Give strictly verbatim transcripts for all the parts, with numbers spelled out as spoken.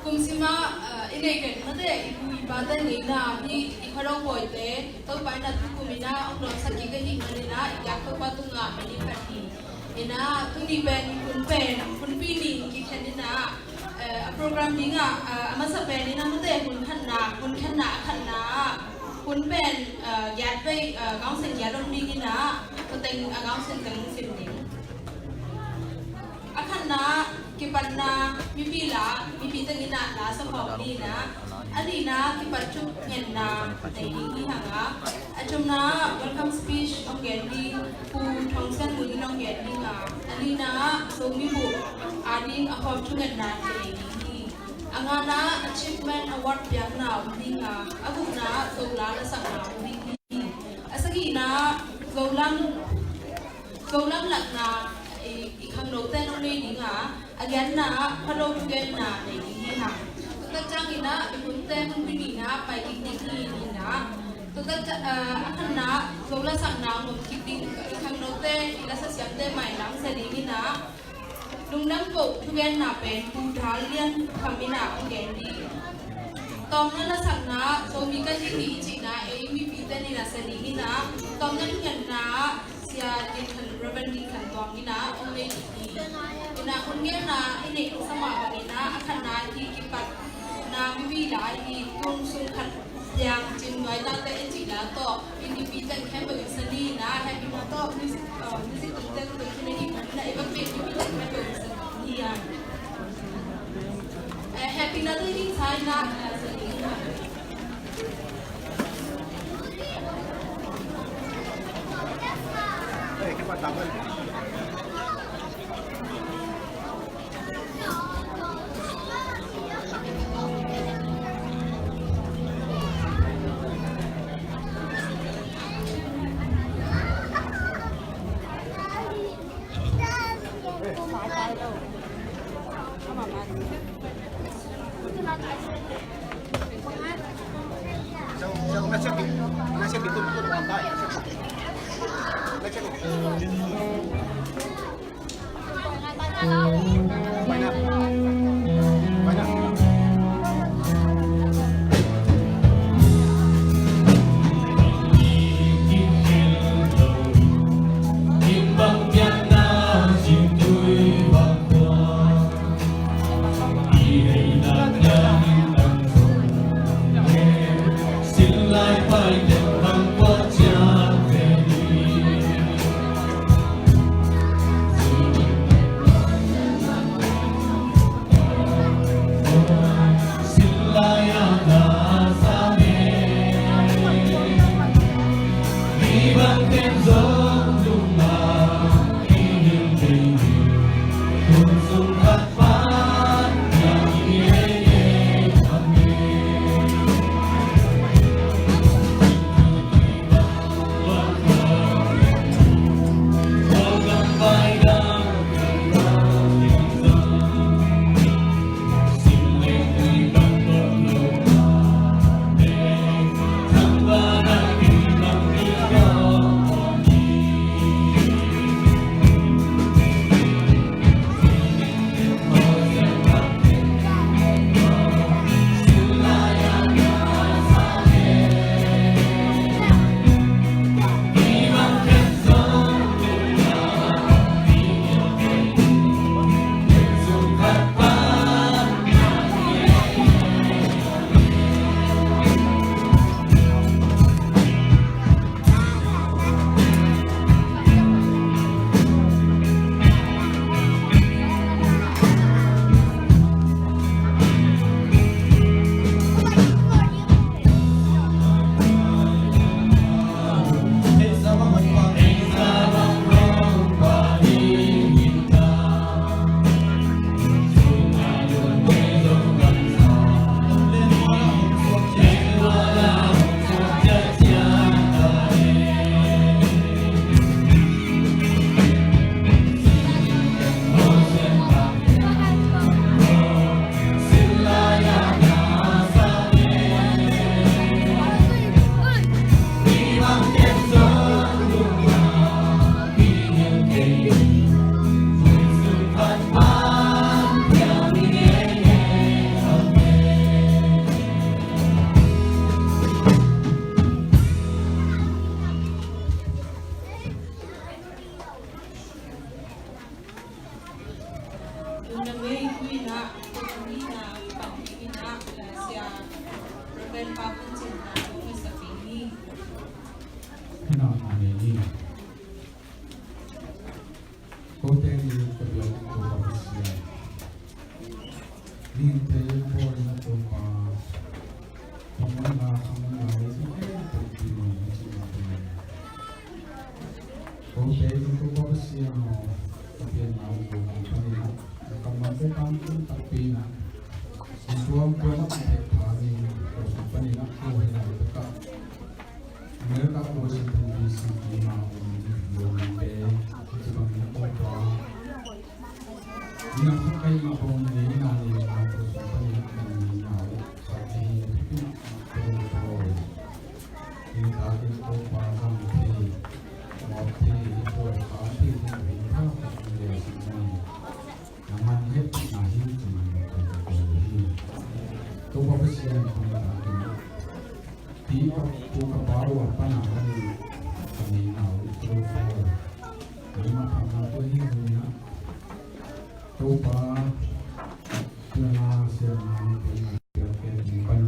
Kum sima, eh, i nei ken mate, i pu i pate ngeina hi, i khuado pawite Topa in a tukum in a hong dawngsak kik ahih manin a, i biak Topa tungah min i phat hi. In a, tuni pen hun pen, hunpi ni kikhen in a, eh, a program dingah, eh, a masa pen in a mate, hun khatna, hun khatna a khatna, hun pen, eh, giat vei, eh, gaungsen giat om ding in a, tua teng, eh, gaungsen teng sim ding. A khatna, kipatna, mipi la, mipi teng in a la sa khawm ni in a. A nihna, kipat thungetna nei ding hi hang a. A thumna, welcome speech hong gen ding, Pu Thong Sian Mun in hong gen ding a. A lina, Zomi bup a ding a khawm thungetna nei ding hi. A ngana, achievement award piakna om ding a. A gukna, Zo la lasakna om ding hi. A sagihna, Zolam Zolam lakna, i, i khangnote nong nei ding a, a giatna ah khuado thugenna nei ding hi hang. Tua tak ciangin a, i hunte hunpi ni in a pai kik ding hi in a. Tua tak cia-, ah, a khatna, Zo lasakna ngom kik ding, i khangnote, i lasa siamte mailam sia ding in a. Lungdam koh thugenna pen Pu Thal Lian Kham in a hong gen ding. Tawmna lasakna, Zomi ka hi hi i cihna, ei mipite ni na sia ding in a. Tawmna thungetna, Sia Ding Khan, Reverend Ding Khan Tuang in a hong nei ding hi. In a, hun gelna i neih sa mah bangin a, a khatna hi kipatna mipi la hi, tung sung khat piang cin nuai tate i cih la tawh, i mipi teng khempeuh in sa ni in a, happy na tawh music, uh, music tungte tungte khin a hi in a, i va pek mipi teng khempeuh in sa ni a. Eh, happy na tawh i ding sa in a, eh, sa ni in a. Tua mah i pek pha ni, tua sung panin ah tua hi lai takah America Washington D C i ma om Zomi te, ci bangin Topa, ni a khat kai ma bang ni na ni ma tua sung panin ah kan ni na uh khat hi. Topa, ni ta kin Topa zang thei, mawk thei, tua kha thei, thei, thei, thei, thei, thei, thei, Nangman hehpihna hi ci-in ka ko hi. Topa Pasian kong ta kei. Pi ka pu ka pa uh a pana ka ni, ka ni na uh Topa. Nangma phamna tua hi hi na. Topa, tua na sian na ni tua na sian ke ni pan.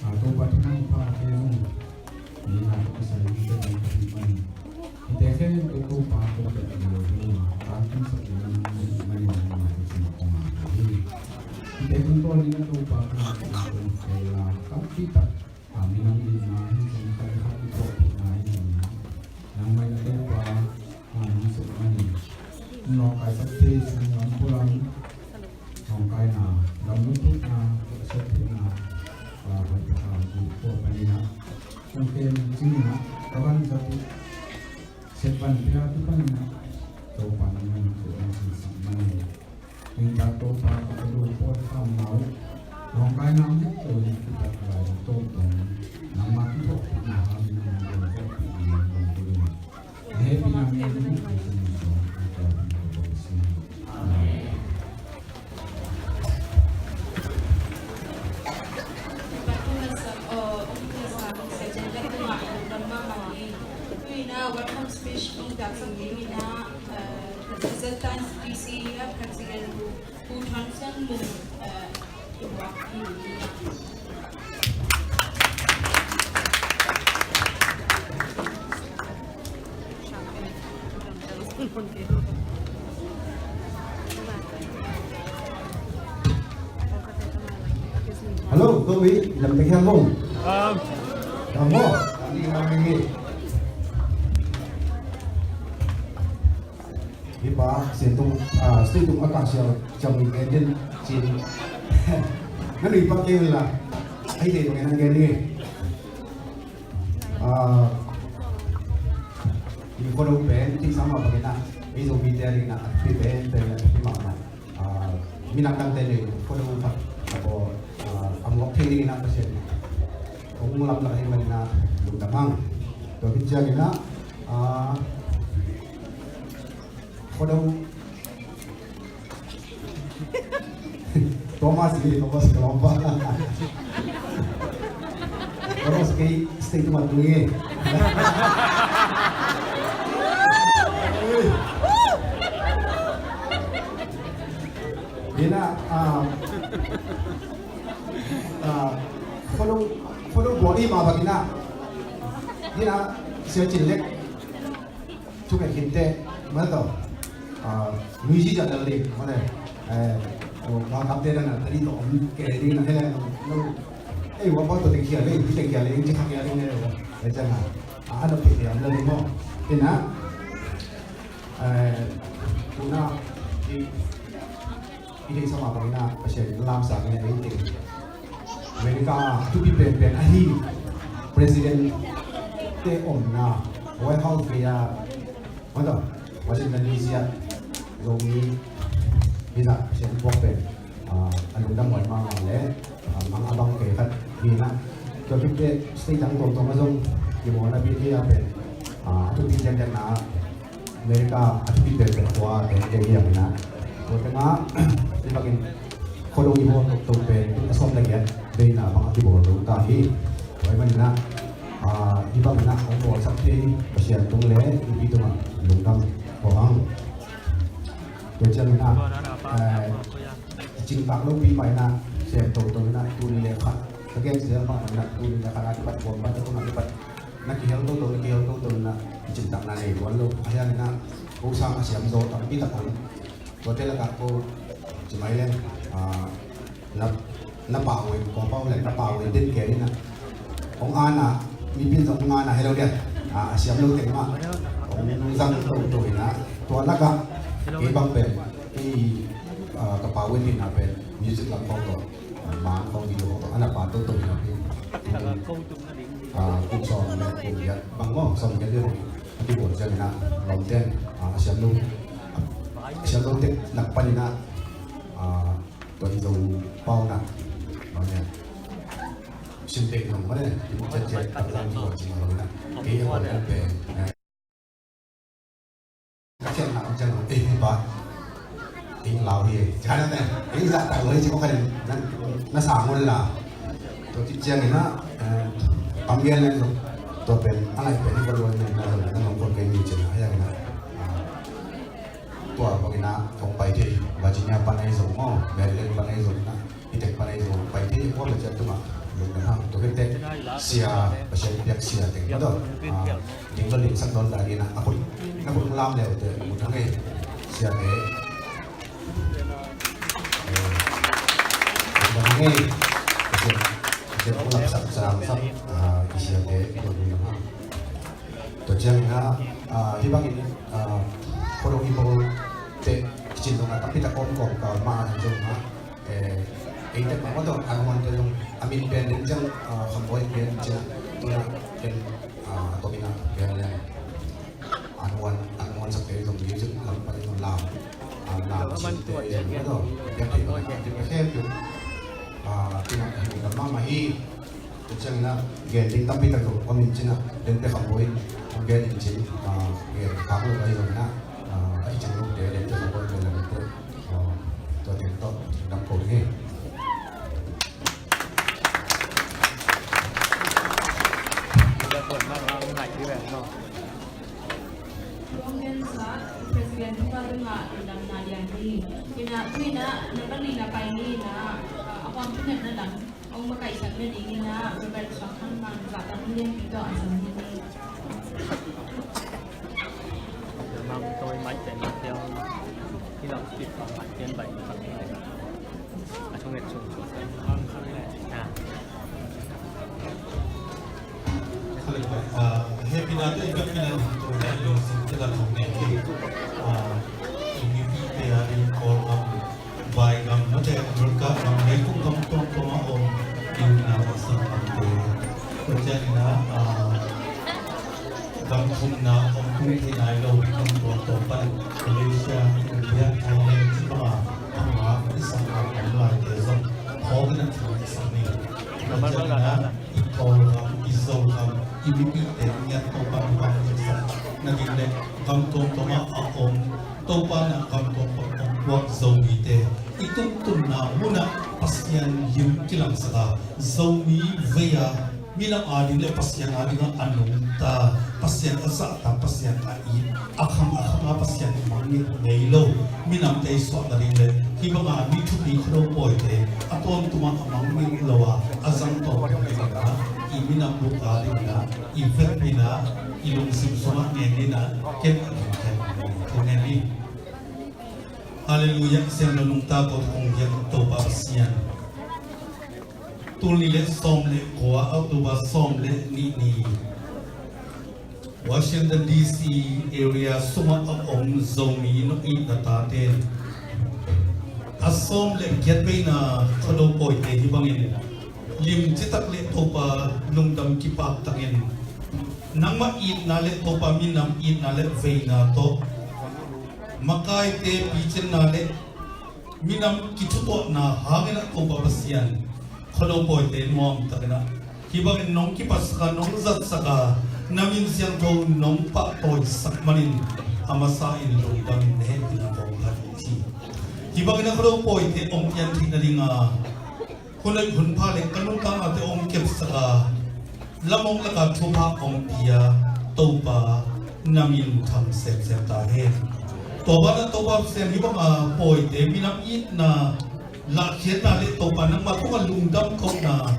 A, Topa thunang pha te zong ni na ka pasal ni ka ding ka ding man. Hite khempeuh Topa ko pet lo hi. Tangtun sak ni man ni man ni man ni sin ko ma hi. Hite tun ko ni na Topa ka na ko ko la ka pi ta. A, minam ni na hi sin ka ka pi ko na hi na. Nang mai na Topa. Nang suk mani. Nawngkai sak thei sung lam pulam. Nawngkaina lam lungkutna sak theina. Pai paka bu ko panina. Sung kem cingina. Kaban satu. Sepan pia tu panina. Topa nang suk mani. Ningta Topa ka ka dul pawl kham nau. Lawngkai nam het to ni kitak lai tong tong. Nangma ki thok pi na ha mi nang dul thok pi ni nang dul pi ni. He pi na mi dul pi ni dul pi ni dul pi ni. Amen. Tuina welcome speech tung tak sang tuina, uh, President D C, uh, President Pu Thon Sian Lun, uh, i buak hi. Hello, Toby, lam te khiang hong. Um. Lam mo. Ni ma ni. Hi pa, sin tung, ah, state tung a ka sial, jam ni gen den, sin. Nani pa ke la. Ai de, ngan gen ni. Ah, i Khuado pen, ting sang ma bangin ah, i Zomi te ding ah, a thupi pen, pen a thupi mahmah. Ah, minam dangte ding, Khuado khat, a bo, ah, a muak thei dingin ah Pasian hong lamlak ahih manin ah, lungdam hang. Tua khit ciangin ah, ah, Khuado. Thomas ni, Thomas ka lawmpa. Thomas kei state tung a tung e. Ina, ah, ah, Khuado, Khuado buak i ma bangin ah. Ina, Sia Cin Lek. Thu khen khinte, mah tawh, ah, music a dal ding, mah le, eh, oh, World Cup te dan a, tadi tawh om kei ding na, hele, no, no, eh, World Cup tawh teng khia le, teng khia le, ci khak khia ding le, eh, ciang a, ah, ano khia khia le, mo, ina, eh, tuna, i, I theih sa mah bangin ah Pasian in lamsang in a ei teng America a thupi penpen ahi President te omna White House gei a, mah tawh, Washington D C ah Zomi visa Pasian in puak pen, ah, a lungdam huai mahmah le, ah, mang a bang kei khat hi na. Tua khit teh state dang tuamtuam ah zong kibawlna bit hi a pen, ah, a thupi diakdiakna ah America a thupi penpen tua te te hi a, tua tengah hih bangin Khuado i bawl toktok pen a sawm le giat veina bang a kibawl lo ta hi. Tua ahih manin ah, ah, hih bangin ah hong bawlsak thei Pasian tung le mipi tungah lungdam ko hang. Tua ciangin ah, eh, cingtak lopi mah in ah sem toto in ah tuni le khat ka gen zel mah in ah tuni le khat a kipat bawl pan a tungah kipat na kihel toto, na kihel toto in ah i cingtakna nei tuan lo. A hiangin ah ko sang a siam zaw tampi tak om. Tuate lakah ko ci mai leng, ah, na, na pau in, kong pau leng na pau in den kei in ah. Hong ana, mipi in zong hong ana hello dia. Ah, a siam lo teng mah hong zang toto in ah. Tua lakah kei bang pen, kei, ah, ka pau in din ah pen music lam pau tawh. Pa toto hi napi, ah, kum sawm le kum giat bang maw, sawm giat hi hong a kibuak ciangin ah lawmten, ah, a siam lo, a siam lo tek nak panin ah, ah, tuan Zo pau nak, ah, sim tek nong mane, ciat ciat tak lam kibuak ciang lo na, kei a kuan pen, eh, ka khialhna om ciang lo, eh, pa, ing lau hi, eh, ci kha na te, ing zahtak lo hi, ci kha kha den, na, na sang un la. Tua cih ciangin ah, eh, tam gen leng zong, tua pen, a ngai pen, i ka luan pen, na zong, na nong kon kei mi cin ah, a yang in ah, ah, tua bangin ah, kong pai thei, Virginia pan ahi zong maw, Maryland pan ahi zong in ah, i tek pan ahi zong pai thei, kua Pasian tungah lungdam hang. Tua khit teh sia, Pasian piak sia teng maw tawh, ah, ding lo ding sak dawn dan in ah, a khut, na khut lam leu teh mu thang e, siate. Eh, lungdam hang e. Pasian, Pasian hong lapsak, salamsak, ah, i siate, lungdam hang. Tua ciangin ah, ah, hih bangin, ah, Khuado i bawl teh kicin dong a tampi tak om kawmkal mah a zong ah, eh, ei tek mah maw tawh, a nuan te zong a min pen ding ciang, ah, Kham Bawi pen ciang, tuna ken, ah, a tomin ah pen leng a nuan, a nuan sak te zong music lam pan zong lam, ah, lam cin te zong maw tawh, piak thei bang a, piak thei zong, ah, tina hi lam mah mah hi. Tua ciangin ah, gen ding tampi tak zong om in cin ah, Dente Kham Bawi in hong gen in cin, ah, gen khak lo ahi zongin ah, ah, ahi ciang lote Dente Kham Bawi gen lamte, ah, tua teng tawh dam ko ding hi. President Tupa tungah lungdamna lian hi. Ina, tu ina, na pali na pai ni ina, ah, a huam tu na lam. Hong makaihsak nadingin ah Reverend Suang Khang Mang zahtak lianpi tawh a zang hi. Mang tawi mai pen tiang hi lam kip pang mai pen bai kang lai. A thong et sung sung. Mang khang lai. Ah. Khalik bai. Ah, happy na te, happy na te, happy na te, happy na te, ah, i mipi te a ding Kawlgam, Vaigam, mate America gam, leitung gam tuamtuam a om i upna a sanggamte. Tua ciangin ah, ah, gam thumna om tung thei nai lo, gam tuamtuam pan Malaysia, India, Thailand, ci bang a, bang a, i sanggam om laite zong, phawk in a thang i sang ni. Tua ciangin ah, i Kawlgam, i Zogam, i mipite ngiat Topa na bang ngiatsak nading le gam tuamtuam ah a om Topa na gam tuamtuam hong puak Zomite i tuntunna munah Pasian lim kilangsak a, Zomi vei a, minam ading le Pasian adingah a nungta, Pasian a zahtak, Pasian a it, a khang a khang a Pasian mangngilh ngei lo minamte i suah nading le hih banga mi thupi Khuado pawite a tuamtumah a mangngilh lo a, a zang tawntung dingin ah, i minam bup adingin ah, i vekpi-in ah, i lungsim sungah ngen ni-in ah, ken a gingkhen thu ngen ni. Halleluiah. Siangtho nungta ko kong biak Topa Pasian, tul nih le sawm le kua, October sawm le nih ni, Washington D C area sungah a om Zomi nong it na tate a sawm le giat veina Khuado pawite hih bangin lim citak le Topa lungdam kipak takin nangmah itna le Topa minam itna le veina tawh makaite picinna le minam kithutuahna hangin ah Topa Pasian, Khuado pawite nuamtakin ah hih bangin nong kipatsak a, nong zatsak a, na min siangtho nong pahtawisak manin a masa in lungdamin na hehpihna kong phat hi. Hih bangin ah Khuado pawite hong pian theih nading a, hun hoih hun pha le ka nuntaknate hong kepsak a, lamong laka thupha hong pia Topa, na min thang semsem ta hen. Tua banah Topa Pasian, hih banga pawite minam itna lahkhiatna le Topa nangmah tungah lungdam kohna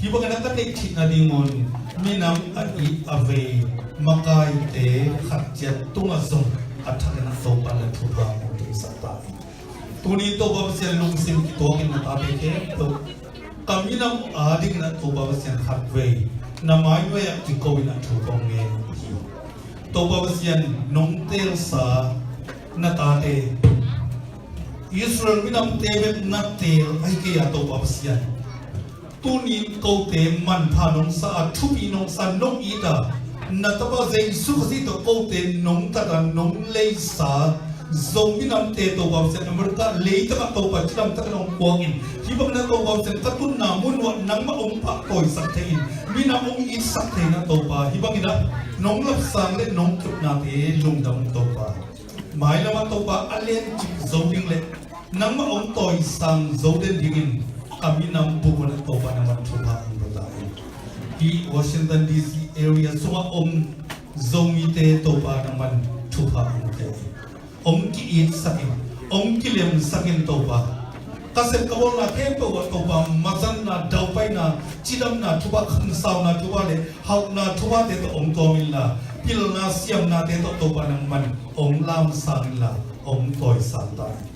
hih bangin a ka neih theih nadingun minam a it a vei makaite khat ciat tungah zong a thakin ah Topa na thupha hong tungsak ta hi. Tuni Topa Pasian, lungsim kituakin na tate khempeuh ka minam adingin ah Topa Pasian khatvei na mai nuai-ah kiko in ah thu kong ngen hi. Topa Pasian, nong teelsa na tate Israel minamte bek na teel ahi kei a, Topa Pasian, Tuni kote manpha nong sa a, thupi nong sa, nong it a, na tapa Jesu Khazih tawh kote nong tat a, nong leisa Zo minamte Topa Pasian, America leitang ah Topa cidamtak nong kuang in, hih bangin ah Topa Pasian ka tunna mun uah nangmah hong pahtawisak thei in, minam hong itsak thei in ah Topa, hih bangin ah nong lapsang le nong kepnate lungdam Topa. Mailam ah Topa a lencip zo ding le nangmah hong tawisang zo den dingin ka minam bup un ah Topa nangman thupha hong pia ta in. Hih Washington D C area sungah om Zomite Topa nangman thupha hong pia in. Hong ki-itsak in, hong kilemsak in Topa. Ka sep ka bawlna khempeuh ah Topa mazanna, daupaina, cidamna thupha, khansauna thupha le hauhna thuphate tawh hong tuam inla, pilna siamnate tawh Topa nangman hong lamsang inla, hong tawisang ta in.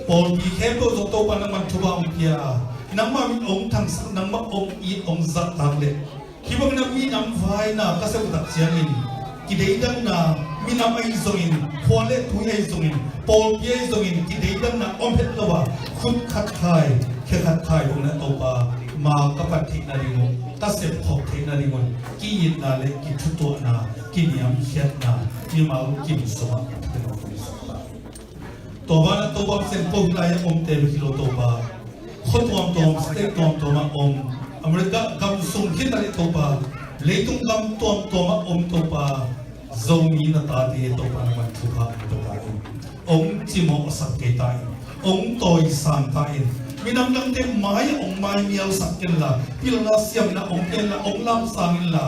Pawlpi khempeuh tawh Topa nangman thupha hong pia a, nangmah min hong thangsak, nangmah hong it, hong zahtak le hih bangin ah minam vaina ka sep uh tak ciangin, kideidanna, minam ahi zongin, khua le tui ahi zongin, pawlpi ahi zongin, kideidanna om het lo a, khut khat khai, khe khat khai bangin ah Topa, ma ka pat theihna ding uh, ka sep khawk theihna ding un, ki-itna le kithutuahna, kiniamkhiatna, mimal kim sungah ka thupha hong pia ta in. Tua banah Topa Pasian, ko hih lai-ah omte bek hi lo Topa, khua tuamtuam, state tuamtuam ah om, America gam sung khin a le Topa, leitung gam tuamtuam ah om Topa, Zomi na tate Topa nangman thupha hong pia ta in. Hong cimawhsak kei ta in, hong tawisang ta in. Minam dangte mai-ah hong maimialsak kenla, pilna siamna hong pia inla, hong lamsang inla,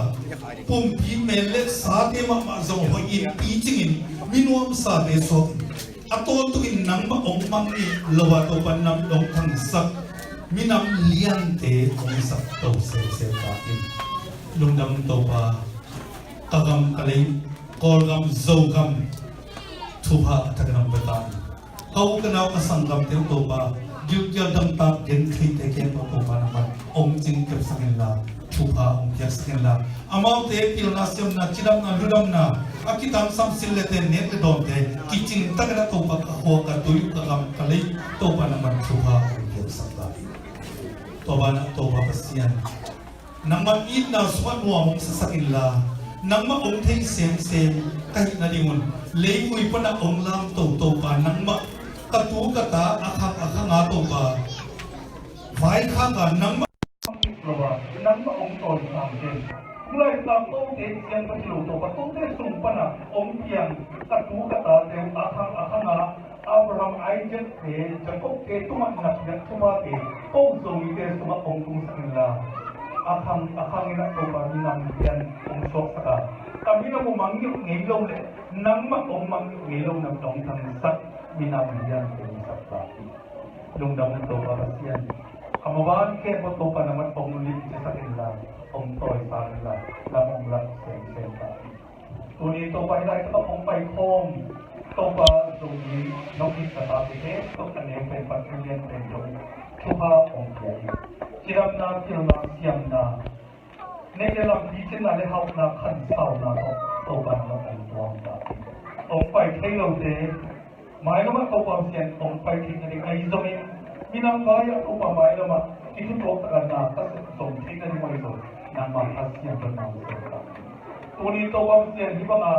pumpi mel le sate mahmah zong hoih in picing in, mi nuamsate suak in. A tawltung in nangmah hong mangngilh lo a Topa nam hong thangsak minam liante hong sak to sese ta in. Lungdam Topa, ka gam ka lei, Kawlgam, Zogam, thupha a thak nang pia ta in. Ka u ka nau ka sanggamte uh Topa, gilkial dangtak gentheite khempeuh Topa nangman hong cingkepsak inla, thupha hong piaksak inla, amaute pilna siamna cidamna ludamna a kitangsam sin lete nek le dawnte kicing takin ah Topa ka khua ka tui ka gam ka lei Topa nangman thupha hong piaksak ta in. Tua banah Topa Pasian, nangman itna sungah nuam hong sasak inla, nangmah hong thei semsem ka hih nadingun leivui panah hong lamto Topa nangmah ka tu ka ta a khang a khang a Topa vaikhak a nangmah lo a, nangmah hong tawisang ken. Tulai tangkote ciang ka hi lo Topa, kote sung pana hong piang ka tu ka tate uh a khang a khang a Abraham, Isaac te, Jacob te tungah na piak thuphate ko Zomite sungah hong tungsak inla, a khang a khang in ah Topa minam lian hong suaksak a, ka minam uh mangngilh ngei lo le nangmah hong mangngilh ngei lo na hong thangsak minam lian hong sak ta hi. Lungdam na Topa Pasian. A maban khempeuh Topa nangmah hong limcisak inla, hong tawisang inla, lam hong lak semsem ta hi. Tuni Topa hih lai takah hong paikhawm Topa Zomi nong it ka tate khempeuh a neu pen pan a lian pen zong thupha hong pia hi. Cidamna, pilna, siamna, nek le lampi cinna le hauhna khansauna tawh Topa nangmah hong tuam ta hi. Hong pai thei lote mailamah Topa Pasian hong pai theih nading ahi zongin, minam vai-ah Topa mailamah kithutuak takin na ka sep zong theih nading ahi zong, nangmah Pasian tawh nang sep ta. Tuni Topa Pasian hih banga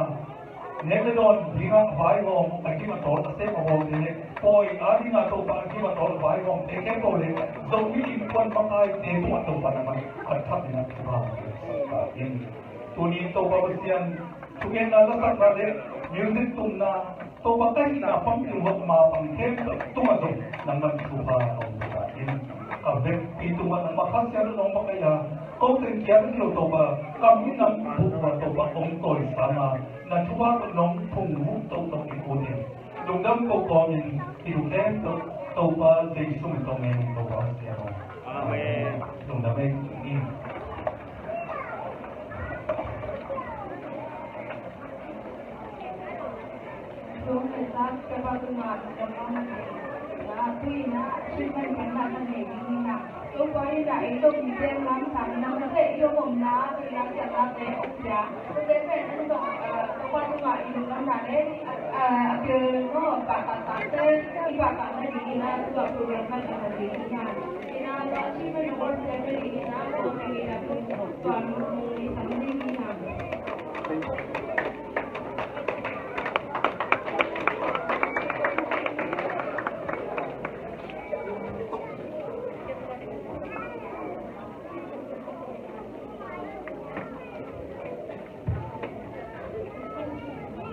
nek le dawn dingah vaihawm a gim a tawl a sem a bawlte le pawi a dingah Topa a gim a tawl a vaihawmte khempeuh le Zomi Innkuan makaite tungah Topa nangmah a thak dingah thupha hong piaksak ta in. Tuni Topa Pasian, thungetna lasakna le music tumna, Topa ka hihna pang tung hok ma pang khempeuh tungah zong nangman thupha hong pia ta in. Ka vekpi tungah nangmah Kha Siangtho nong makaih a, ko teng kia ka hi lo Topa, ka minam bup uah Topa hong tawisang a, na thupha tawh nong phungvuh tohtoh ding ut in. Lungdam ko kawmin hih thu khempeuh Topa Jesu min tawh ngen in Topa Pasian aw. Amen. Lungdam ei. Tua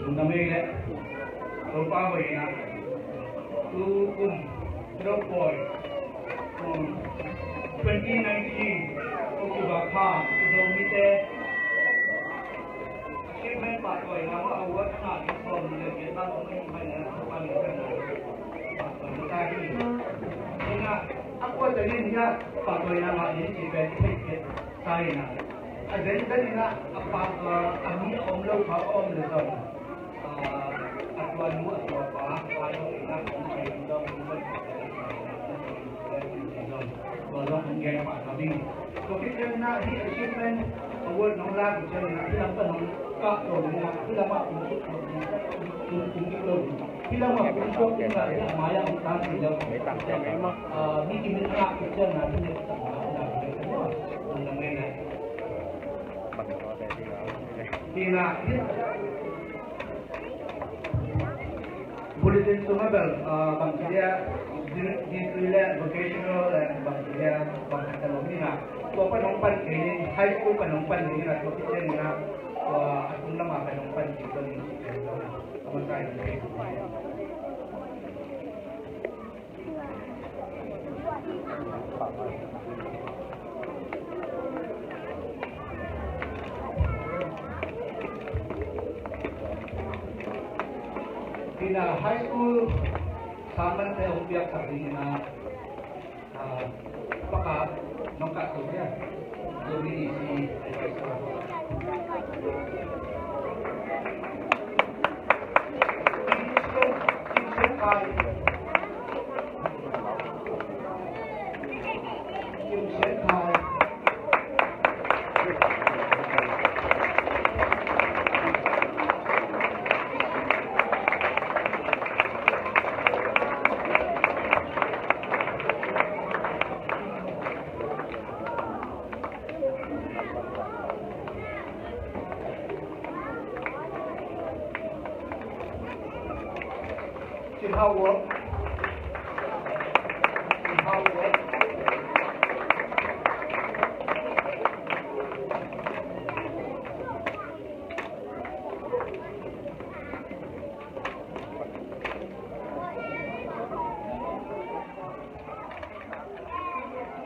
Tun na mei le Topa hoihna tu kum Tupawi kum twenty nineteen October kha Zomite achievement pahtawina award kha sawm ni le giat bang om ahi mai na Topa min thang na pahtawina ta hi. Ina a kuat a din hiah pahtawina ngah ding ci pen theih kei ta ina a zenzen ina a pah a mi a om lo kha a om le zong a tua nu a tua pa a tua ina om a om lo tua zong hong gen pah ta ding. Tua khit ciangin ah hih achievement award nong lak uh ciangin ah hih lam pan hong kah to ding ah hih lam ah kum suk lo ding, kum, kum suk lo ding. Hih lam ah kum suk ding ah hih lam ah hong tan ding lo. Ah, mi kimin ah khit ciangin ah hih lam ah hong tan ding lo. Hong tan ding lo. Hih na, hih Bulletin sungah bel, ah, bangci dia, di, di, di le vocational le bangci dia, bangci dia lo ni na. Tua pan hong pan kei ni, high school pan hong pan ni na, tua khit ciang ni na, tua a tung lam a pan hong pan kei tua ni na. Tua masa in kei. Ina high school sermon te hong piak sak ding ina, ah, paka nong kah to dia. Zomi ni si Cin Hau Wok. Cin Hau Wok.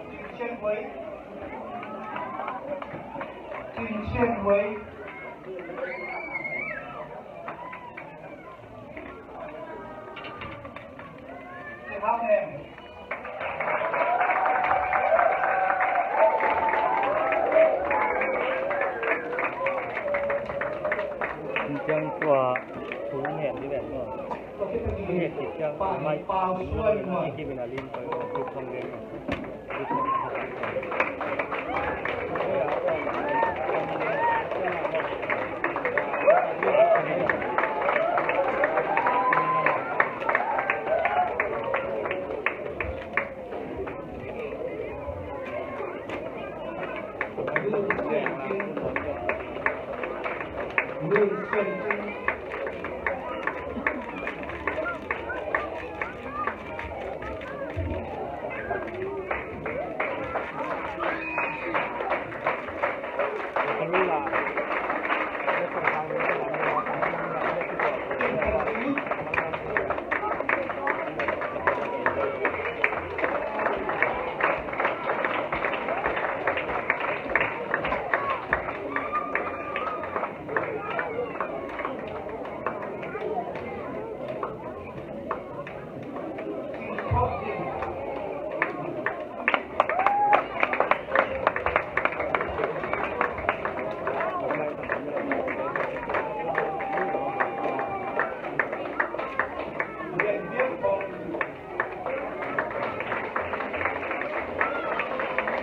Cin Sian Huai. Cin Sian Huai. Cin Hau Neng. Cin Sian Huai. Thu Ngen di ven no. Thu Ngen cin sian. Mai. Thu Ngen di ven a lin pa.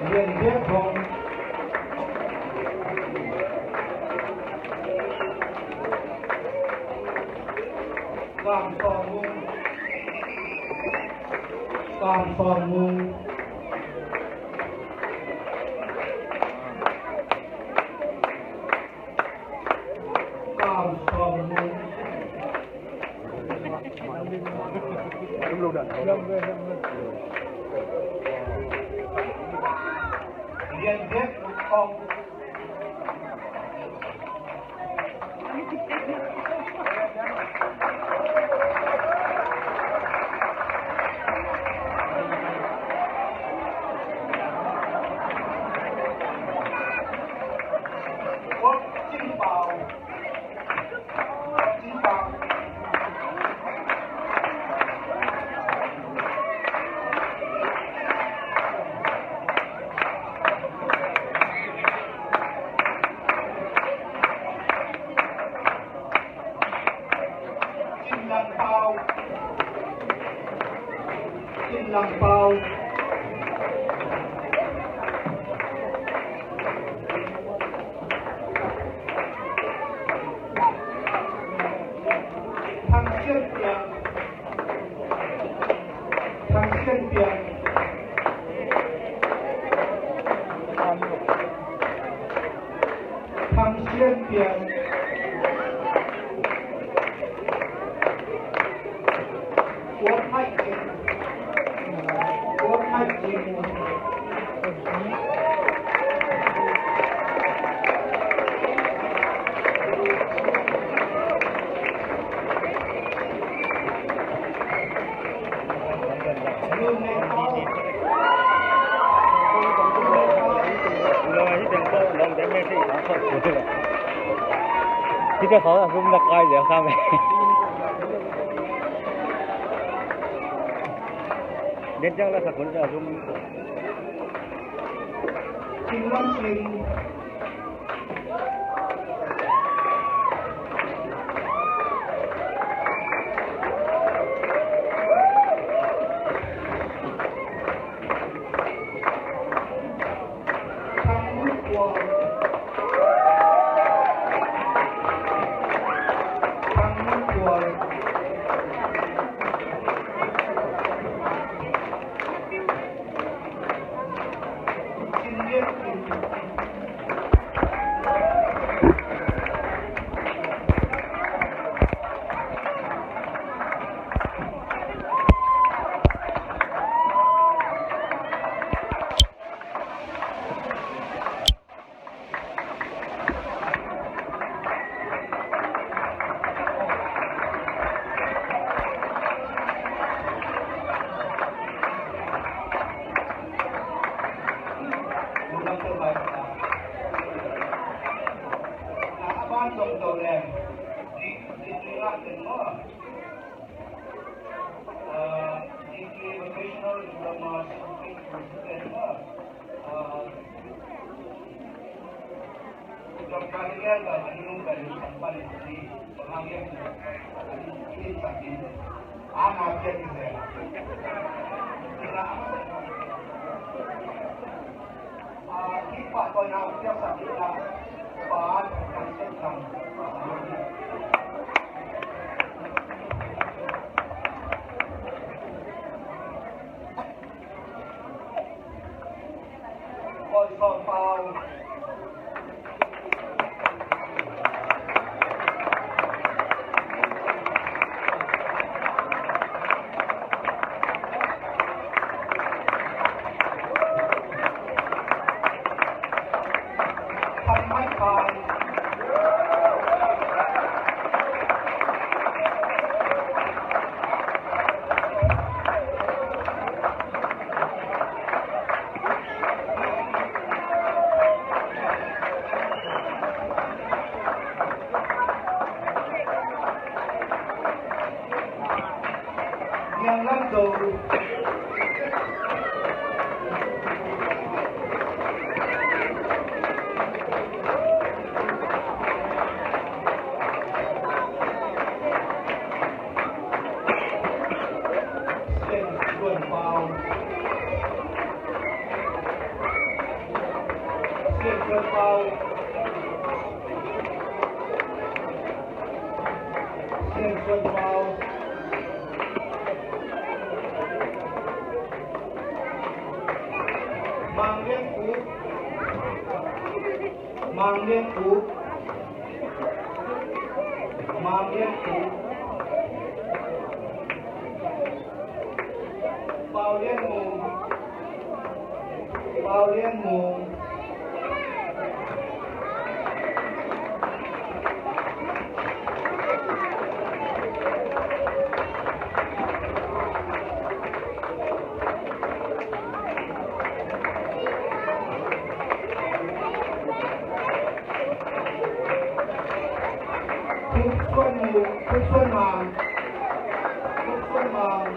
Lian Biak Thong. Kam Thong Mung. Kam Thong Mung. Lian Viet Hong. Guok Cin Pau. Cin Lang Pau. Cin Lang Pau. Thang Sian Piang. Thang Sian Piang. Thang Sian Piang. Guok Mai Cing. Guok Mai Cing. Kita kau lah zoom nak kai dia kami. Dia jangan lah sakun jangan zoom. King Wan King. Thang Mut Kual. Thang Mut Kual. Mang Lian Khup. Mang Lian Khup. Mang Lian Khup. Pau Lian Mung. Pau Lian Mung. Thuk Suan Mung, Thuk Suan Mang. Thuk Suan Mang.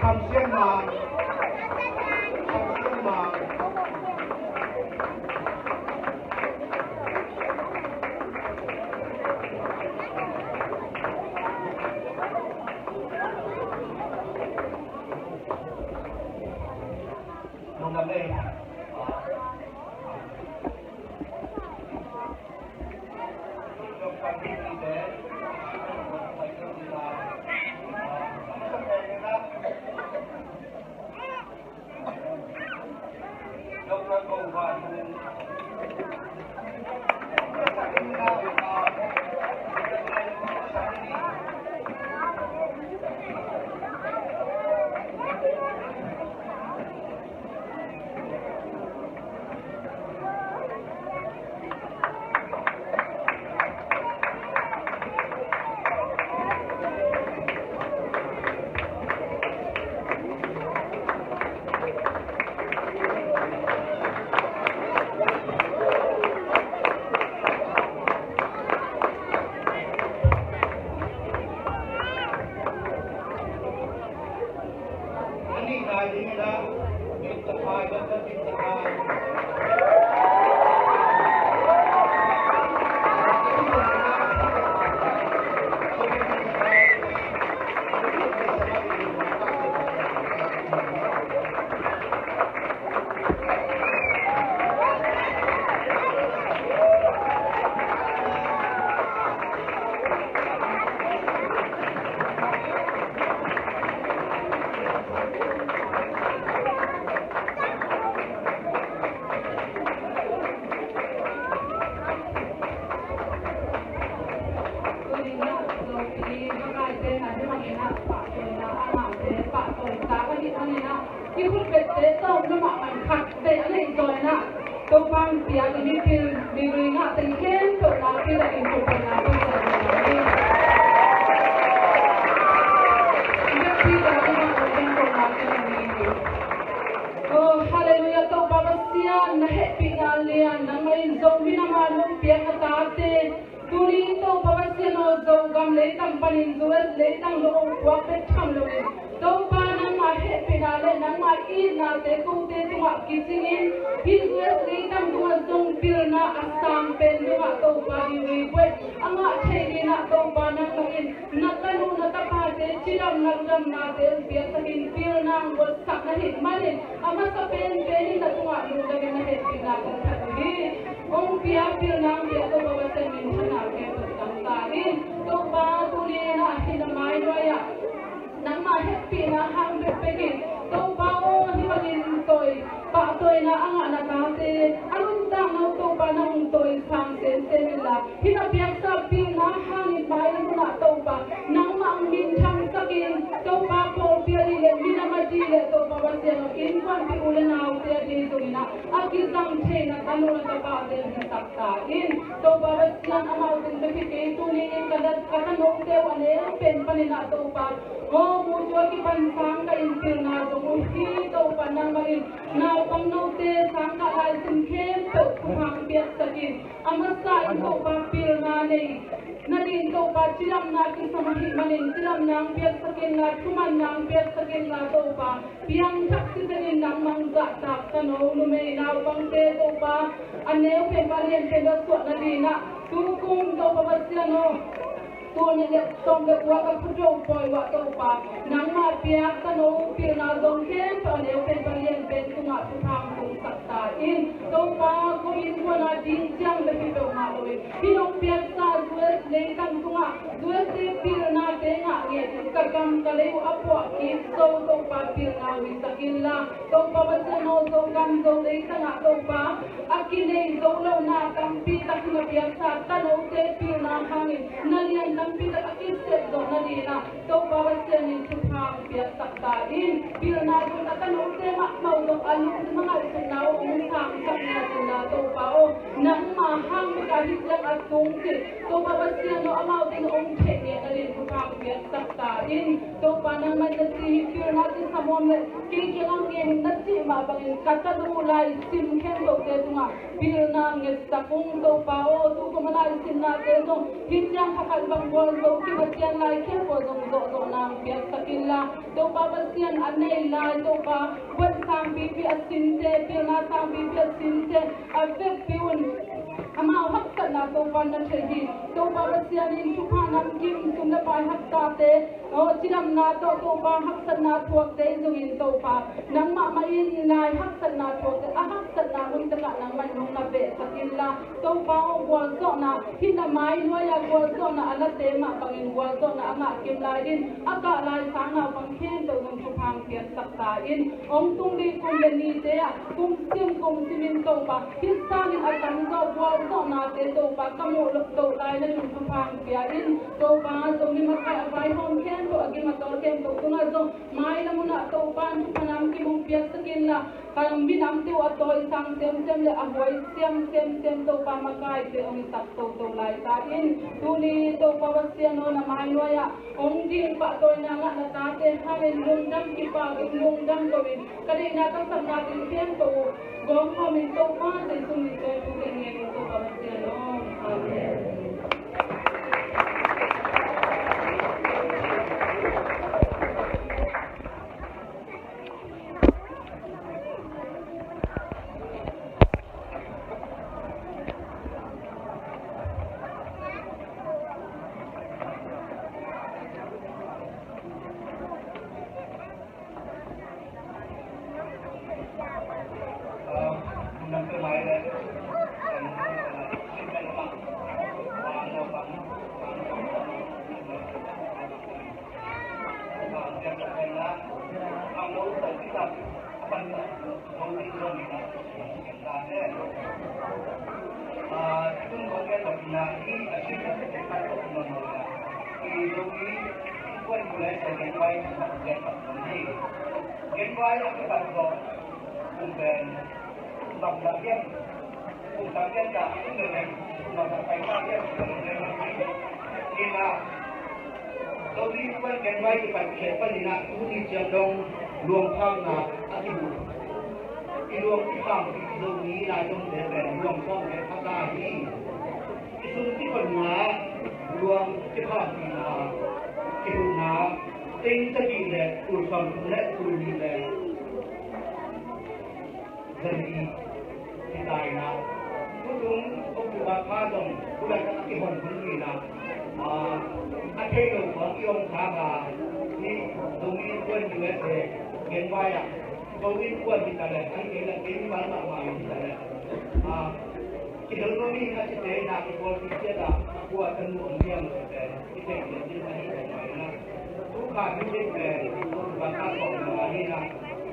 Kham Sian Mang. Kham Sian Mang. Nung lam nei. I khutbette tawm lamah man khat deih a neih zaw in ah, Topa'n piak i mipil, migui ngah teng khempeuh nakpi takin thupha na pia zaw in ah. I biakpi takin ah, i biakpi takin ah. Oh, halleluiah, Topa Pasian, na hehpihna lian, nangmah in Zomi Nam ah nong piak na tate, tuni Topa Pasian aw, Zogam leitang panin U S leitang lo puak bek tham loin, Topa nangmah hehpihna le nangmah itnate kote tungah kicingin, hih U S leitang tungah zong pilna a sang pen tungah Topa, i request a ngah thei dingin ah Topa nangmah in na tanu na tapate cidam na damnate hong piaksakin pilna hong guansak na hih manin, a masa penpen in na tungah lungdamin na hehpihna kong that uh hi. Hong pia pilna hong pia Topa Pasian minthanna khempeuh tangtak in, Topa tuni in ah hih na mainuai ah nangmah hehpihna hang bekbek in, Topa aw, hih bangin tawi, pahtawina a ngah na tate a nuntakna uh Topa nang tawi sang semsem inla, hih na piaksa pilna hangin mailam hunah Topa nangmah hong minthangsakin, Topa pawlpi ading le minam ading le Topa Pasian aw, innkuanpih u le naute ading zongin ah a kizang theihna tanu na tapate hong hisak ta in. Topa Pasian, amau teng bek hi kei, tuni in ka dat, ka tanote uh a neu pen panin ah Topa, aw, mu tua kipan sang ka in pilna zong uh hi. Topa nangmah in naupang note sang ka lai sim khempeuh thupha hong piaksakin, a masa in Topa pilna nei nading Topa cidamna kisam ahih manin cidamna hong piaksak inla, thumanna hong piaksak inla Topa, piangthak sisenin nangmah hong zahtak tano numei naupangte Topa, a neu pen a lian pen a suah nading ah, tu kum Topa Pasian aw, tul nih le sawm le kua ka khuato pawi uh ah Topa, nangmah piak tano pilna zong khempeuh a neu pen a lian pen tungah thupha hong tungsak ta in. Topa, ko innkuan a ding ciang bek hi peuhmah loin, hih nong piaksa U S leitang tungah U S te pilnate ngah ngiat in ka Kam ka lei uh a puah kik zo Topa pilna uh hisak inla, Topa Pasian aw, Zogam Zolei tangah Topa a kinei zo lohna tampi tak na piaksa tanote pilna hangin na lian tampi tak a kisep zawh nadinah Topa Pasian in thupha piaksak ta in. Pilna zong a tanote mahmah zong a lungsim a ngaihsutna uh hong sangsak nadinah Topa aw, nangma hang bek a hih ciang a sung cih Topa Pasian aw, amaute na hong theh ngiat nadin thupha piaksak ta in. Topa nangmah na ci hi, pilna ci samawm le kei kiangah ngen na cih mah bangin ka tanu lai sim khempeuhte tungah pilna ngetsak ung Topa aw. Tu kum a lai simnate zong hih ciang kha khat bang gualzo kim a cian lai khempeuh zong zawhzawh nang piaksak inla, Topa Pasian a nei lai Topa buaih sangpipi a simte, pilna sangpipi a simte a vekpi un amau haksatna Topa na thei hi. Topa Pasian in thupha namkim sum le pai haktate, aw, cidamna tawh Topa haksatna thuakte zongin Topa nangmah mah in lai haksatna thuakte a haksatna hun takah nangmah in hong na behsak inla, Topa aw, gualzawhna hih na mai nuai-ah gualzawhna a late mah bangin gualzawhna a ngah kim lai in a kah lai sang naupang khempeuh zong thupha piaksak ta in. Hong tung ding kum le nite ah kum sim kum simin Topa hih sangin a tamzaw gualzawhnate Topa ka muh loh toh lai na thupha pia in. Topa Zomi makai a vaihawm khempeuh a gim a tawl khempeuh tungah zong mailam hunah Topa thupha namkim hong piaksak inla, ka minamte uh a tawisang semsem le a huai siam semsem Topa makaite hong hisak toto lai ta in. Tuni Topa Pasian aw, na mai nuai-ah hong ding pahtawina ngah na tate hangin lungdam kipau in, lungdam ko in, ka deihna ka sapna ding khempeuh uh gawmkhawm in Topa Jesu min tawh thu ka ngen uh Topa Pasian aw. Amen. Ina, Zomi Kuan Gen Vai kipat khempeuh in ah tuni ciang dong luang phakna a kimu. I luang i phak Zomi Lai Dongte pen luang phak le a ta hi. I sum kikhonna luang kiphakna kihuhna teng sagih le tul sawmthum le tul nih le zani hi ta in ah, tutung October kha zong tulaitak a kihon hun hi in ah, a, a thei lo khawng i om kha a, ni Zomi Kuan U S A Gen Vai ah, Zomi Kuan hi ta leh, a hi kei leh kei mimal mahmah hi ta leh, a, kidon lo mi a cite in ah, kipawlpi ciat ah, a kua tanu om diam lo te.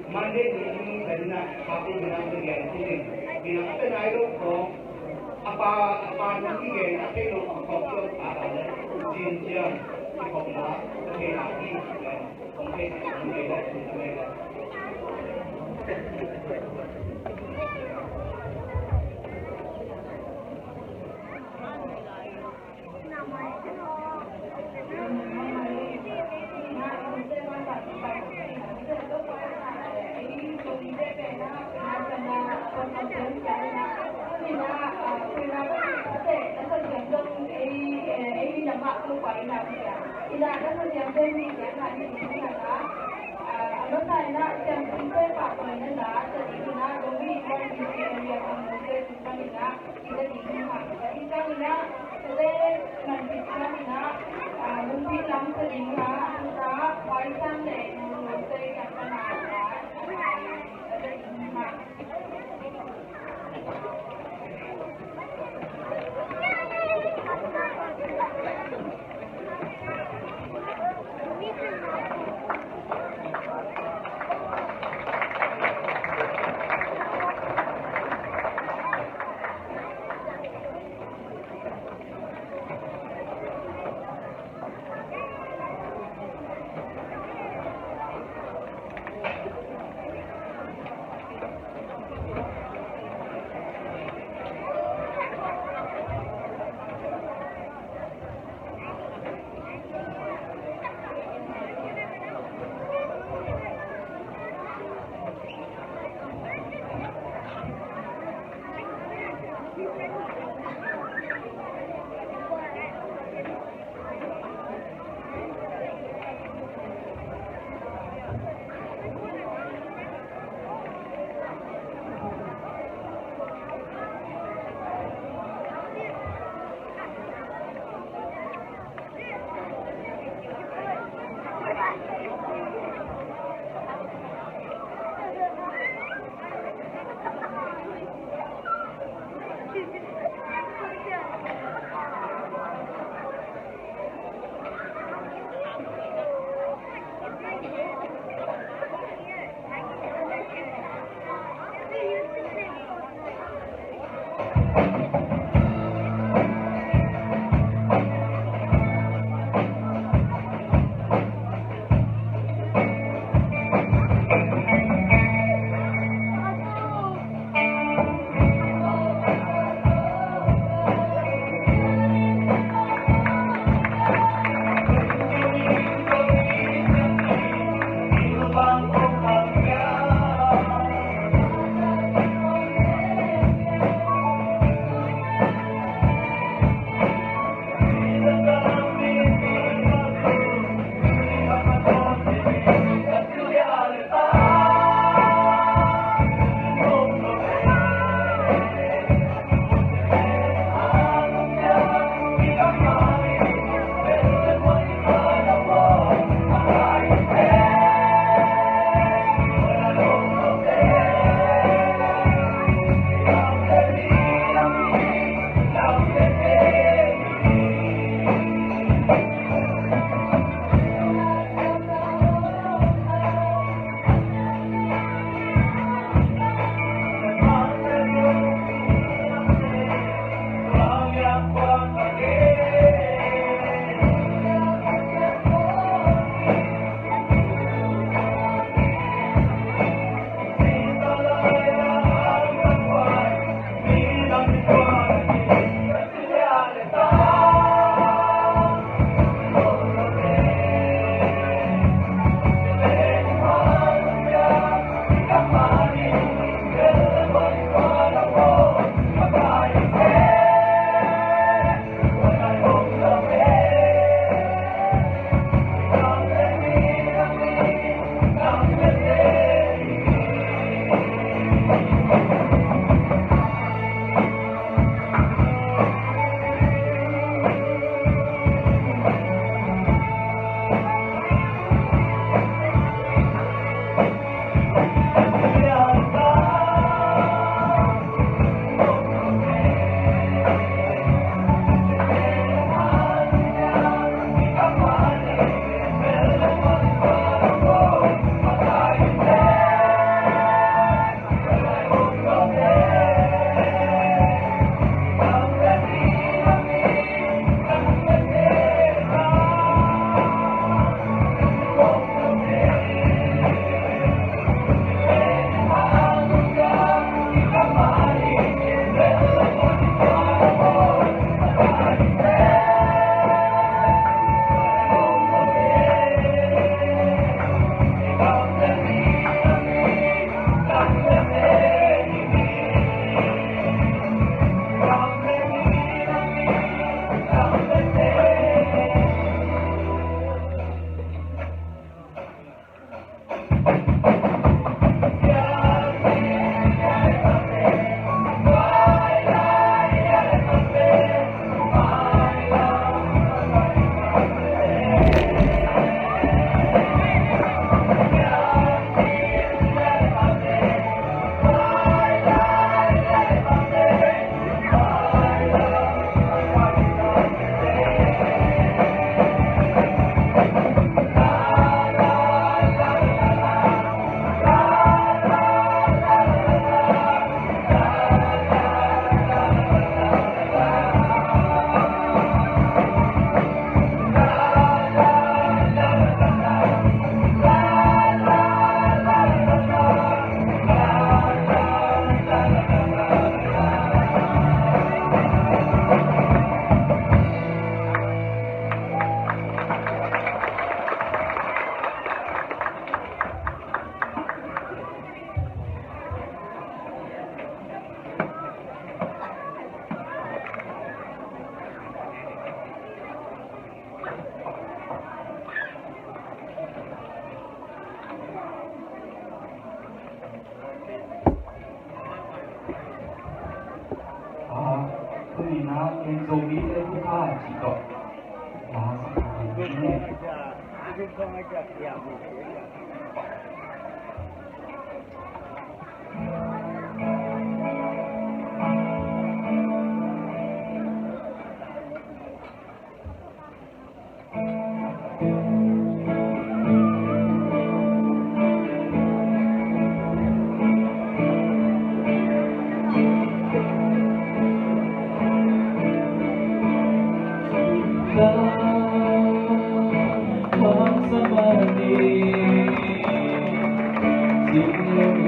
Monday ni a nung pen in ah, khate in ah, ka gen ci in, in ah, a pe nai lo khawng, a pa, a pa nung i gen a thei lo khawng, khawng ciang a ta le, cin ciang, i khawng na, a thei na i, khawng thei na i, khawng thei na i. A ci tawh la sa kha ding hi.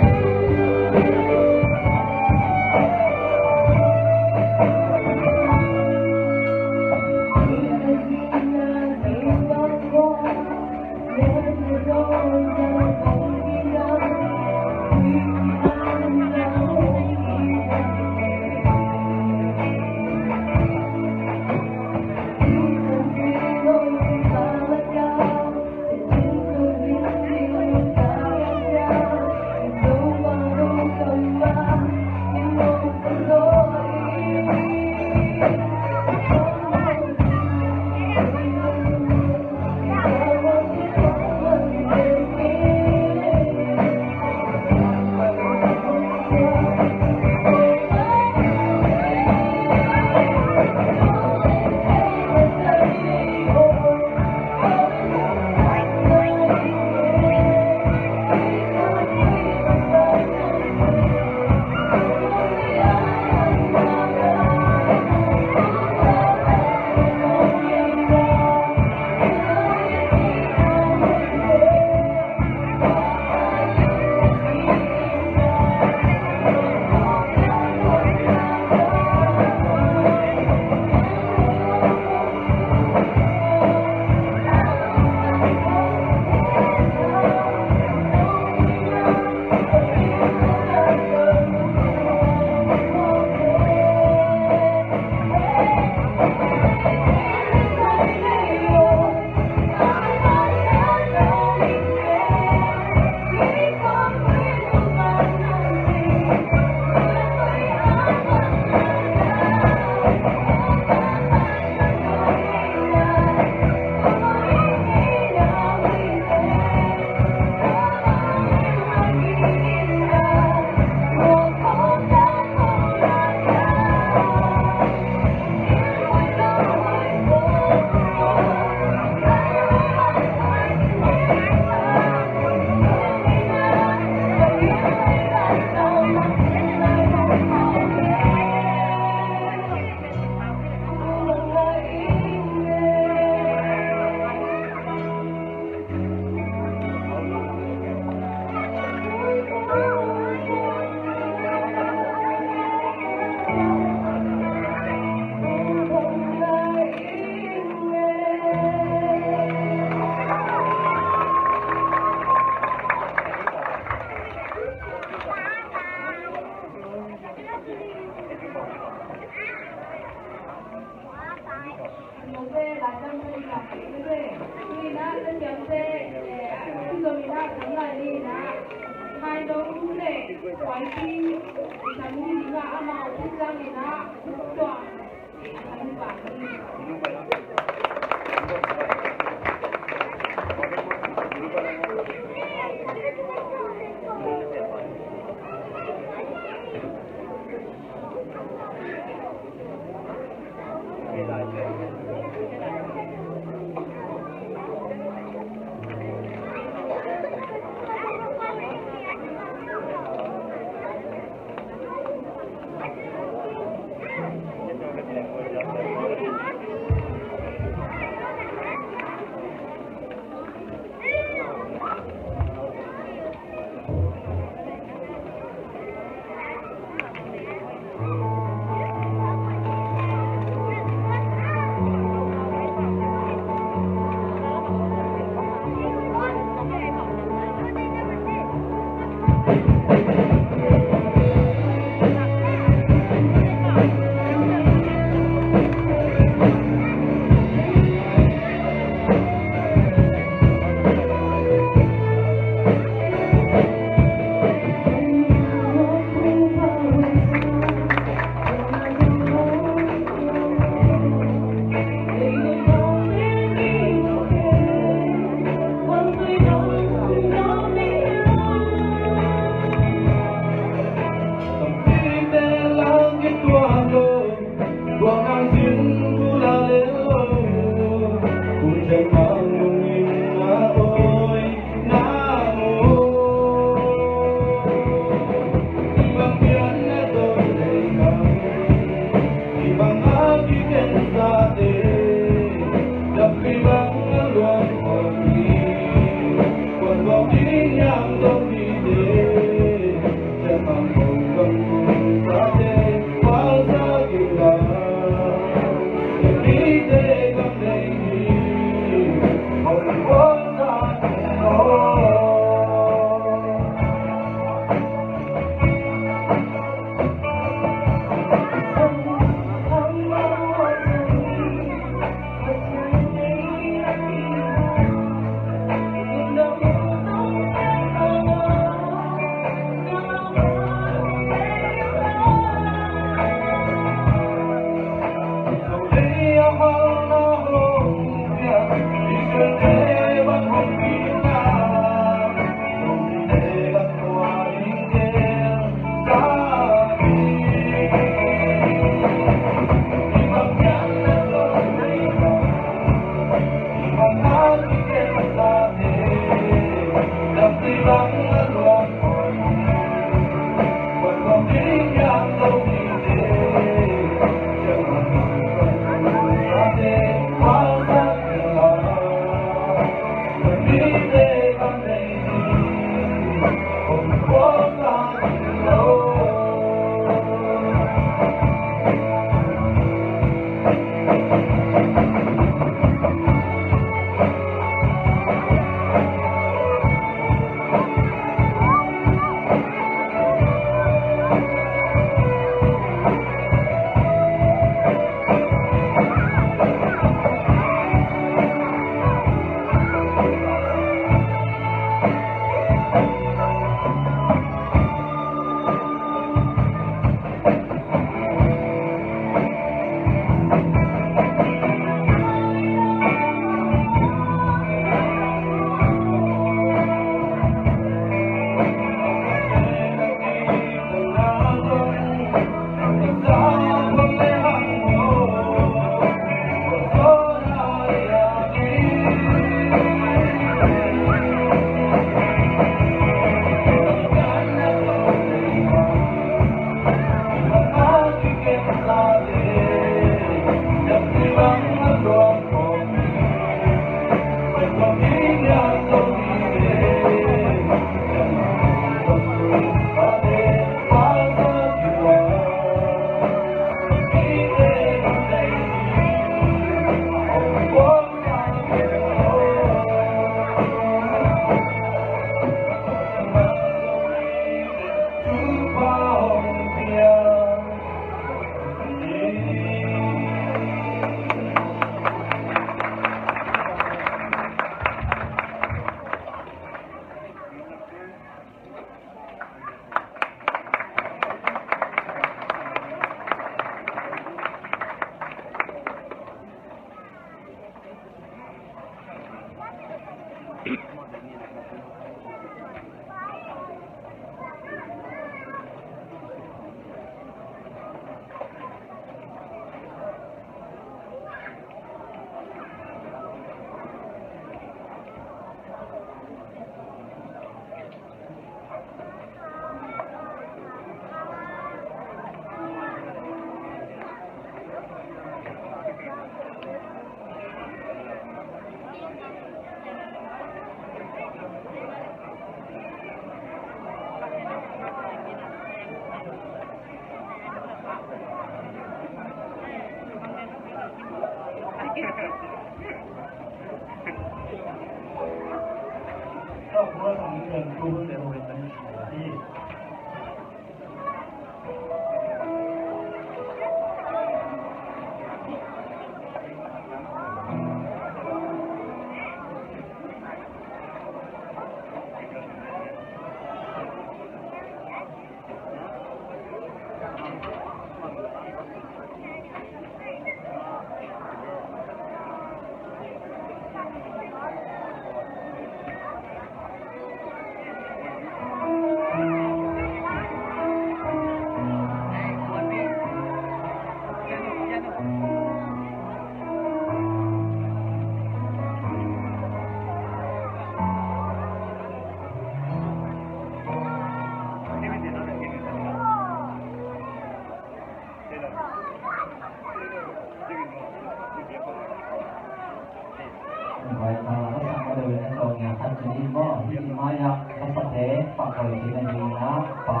Vai ta, va sa ma lo na to nya khat ni mo, hi mai ya, va sa te, pa koi te na ni na, pa,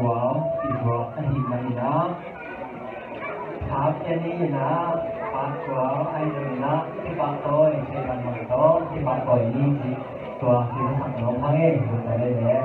wow, i wa, a hi na ni na. Thap ya ni na, pa, wow, ai ni na, ti pa toi, te ban ma to, ti pa toi ni ji, tua, ti va sa no, ha nge, lu ta le le.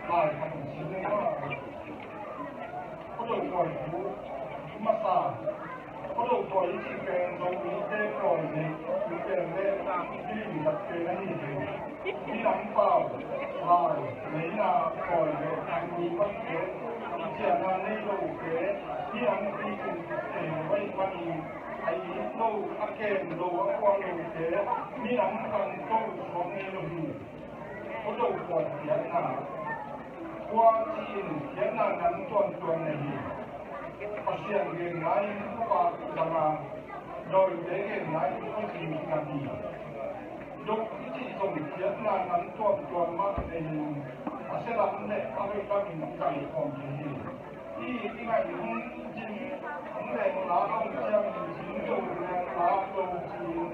Lai khat in sim leng a, Khuado Pawi thu masa, Khuado Pawi i cih pen Zomite pawi nei, i pen le i lim zat pen ahi hi. Minam pau, lai, neihna pawi le nangni patte, i ciahna nei lote, minam pi kum te vai panin, a it lo, a kem lo, a kuah lote, minam kan to suak ngei lo hi. Khuado Pawi thiatna. Khua ci-in thiatna nam tuamtuam nei hi. Pasian genna in upa zang a, dawite genna in khuazing zang hi. Dok i cih zong thiatna nam tuamtuam mah nei in, a sia lam le a hoih lam in zang khawm ding hi. I, i ngaih hong cin, hong leng la hong ciang in cin, do leng la do cin,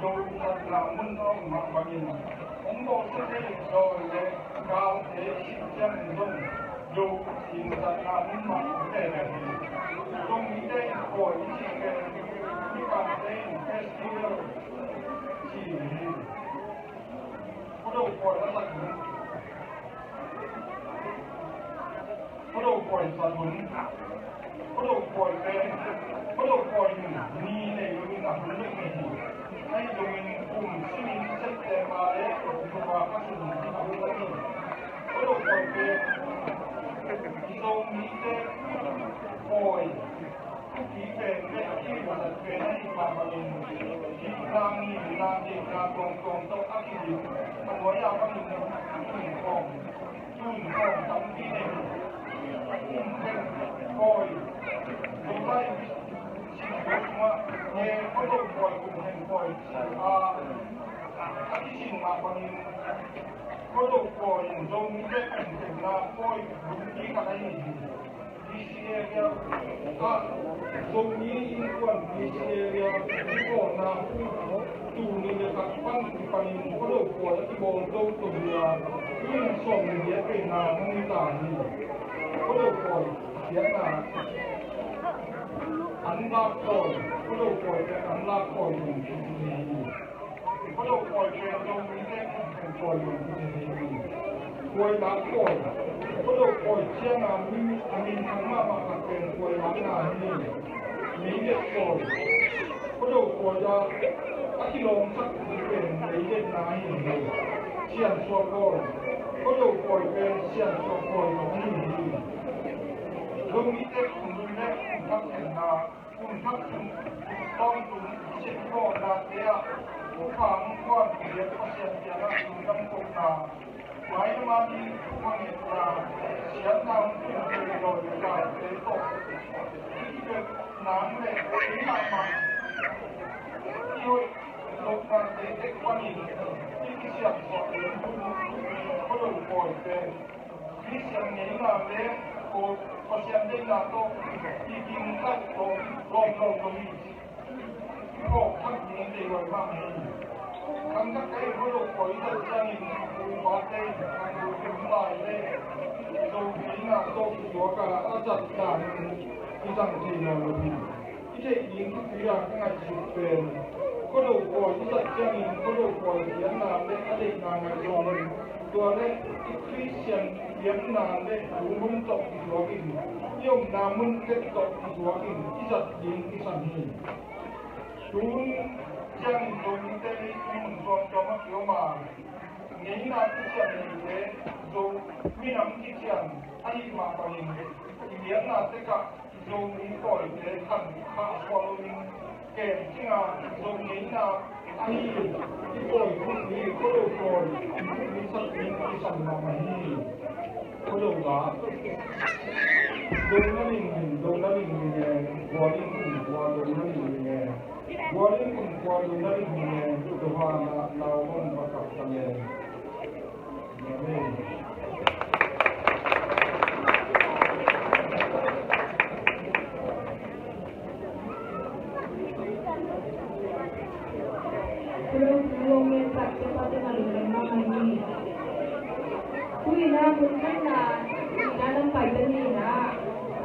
do zatna mun a om mah bangin, hong bawlsia thei dawi le galte i cin ciang in zong, do cin zatna mun mah hong leng hi. Zong mite in pawi i cih pen, mi kamte in festival ci hi. Khuado Pawi a zat hun. Khuado Pawi zat hun. Khuado Pawi pen, Khuado Pawi in ni nei lo in a hun leh ni hi. Ahi zongin kum simin September le October kha simin a hun leh ni. Khuado Pawi pen i Zomite pawi. Thupi pen le a kihilhsat pen ahih mah bangin, hih nang nih nang deihna tuamtuam tawh a kihilh a nuai-a bangin a kihilh khawm, tun khawm tampi nei hi. Kum theng pawi, Zolai singkung sungah Khuado Pawi kum theng pawi a, a kisin mah bangin Khuado Pawi in Zomite kum thengna pawi lungpi khat ahi hi. B C area, ah, Zomi Innkuan B C area, kikawlna hu, tul nih le khat pan kipanin Khuado Pawi a kibawl toto hi a, kum sawmnih le giat veina hong hi ta hi. Khuado Pawi thiatna, anlak pawi, Khuado Pawi te anlak pawi ding hi hi. Khuado Pawi pen Zomite kum theng pawi ding hi hi. Khuailak pawi. Khuado Pawi cianga mi a minthang mahmah khat pen khuailakna hi. Meidek pawi. Khuado Pawi a, a kilawmsak pen meidekna hi hi. Siansuah pawi. Khuado Pawi pen siansuah pawi hi hi. Zomite kum lui le kum thak khenna, kum thak kum tawntung i siangthohnate ah Thupha hong guan Pasian kiangah lungdam kohna, mailam a ding thupha ngetna, siatna hong tun thei lawi le galte tawh i kibel nang le kei mahmah i hoih lohnate tek panin i kisiangsuah ding Khuado pawite Khristian ngeina le Pasian deihna tawh i gingtat lawm lawm lo hi. I phawk thak ding kei huai mah hi. Khangthak ka hi Khuado pawi i zat ciangin pu pate in a pu tum lai le Zo ngeina tawh kituak a a zat dan i zang thei nawn lo hi. I theih ding thupi a ka ngaihsut pen Khuado pawi i zat ciangin Khuado pawi pianna le a deihna ngaih zawngin tua le i Khristian pianna le lunglum tawh kituakin i omna mun tek tawh kituakin i zat ding i sam hi. Tun ciangin Zomite i mun tuamtuam a kiom a ngeina kician neite Zo minam kician ahih mah bangin i biakna tekah Zomi pawite khan khah suak loin kem cing a Zo ngeina ahi i pawi khut hi Khuado pawi i khut hi sak ding i sam mahmah hi. Khuado ga Dona ling ling, dona ling ling e, gualing kum kua dona ling ling e, gualing kum kua dona ling ling e, dovana nau bang bakak tang e. Amen. Khuado lungdam mahmah hi. Tu-in ah hun khatna, tu-in ah lam paite ni-in ah,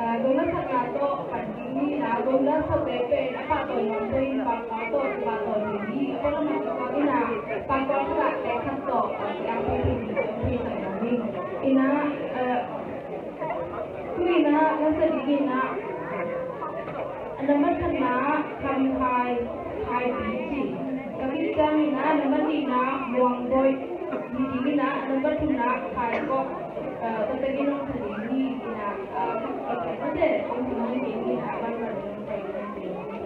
ah, gong la sakna tawh pan ding ni-in ah, gong la sa pen a pahtawi nuam peuh in pangkua tawh pahtawi ding hi. A pawlkhat in ah pangkua khat ah tek khat tawh, ah, siang peuh in ah, in ah, ah, tu-in ah la sa ding in ah, a nambat khatna ah Kham Khai, Khai Pi ci. Tua khit ciangin ah a nambat nihna ah Muang Boih. Hi ding in ah a nambat thumna ah Khai Kok. Eh, tua tengin hong sa ding hi in ah, eh, eh, eh, hong sa ding hi in ah, banban hong sa ding hi.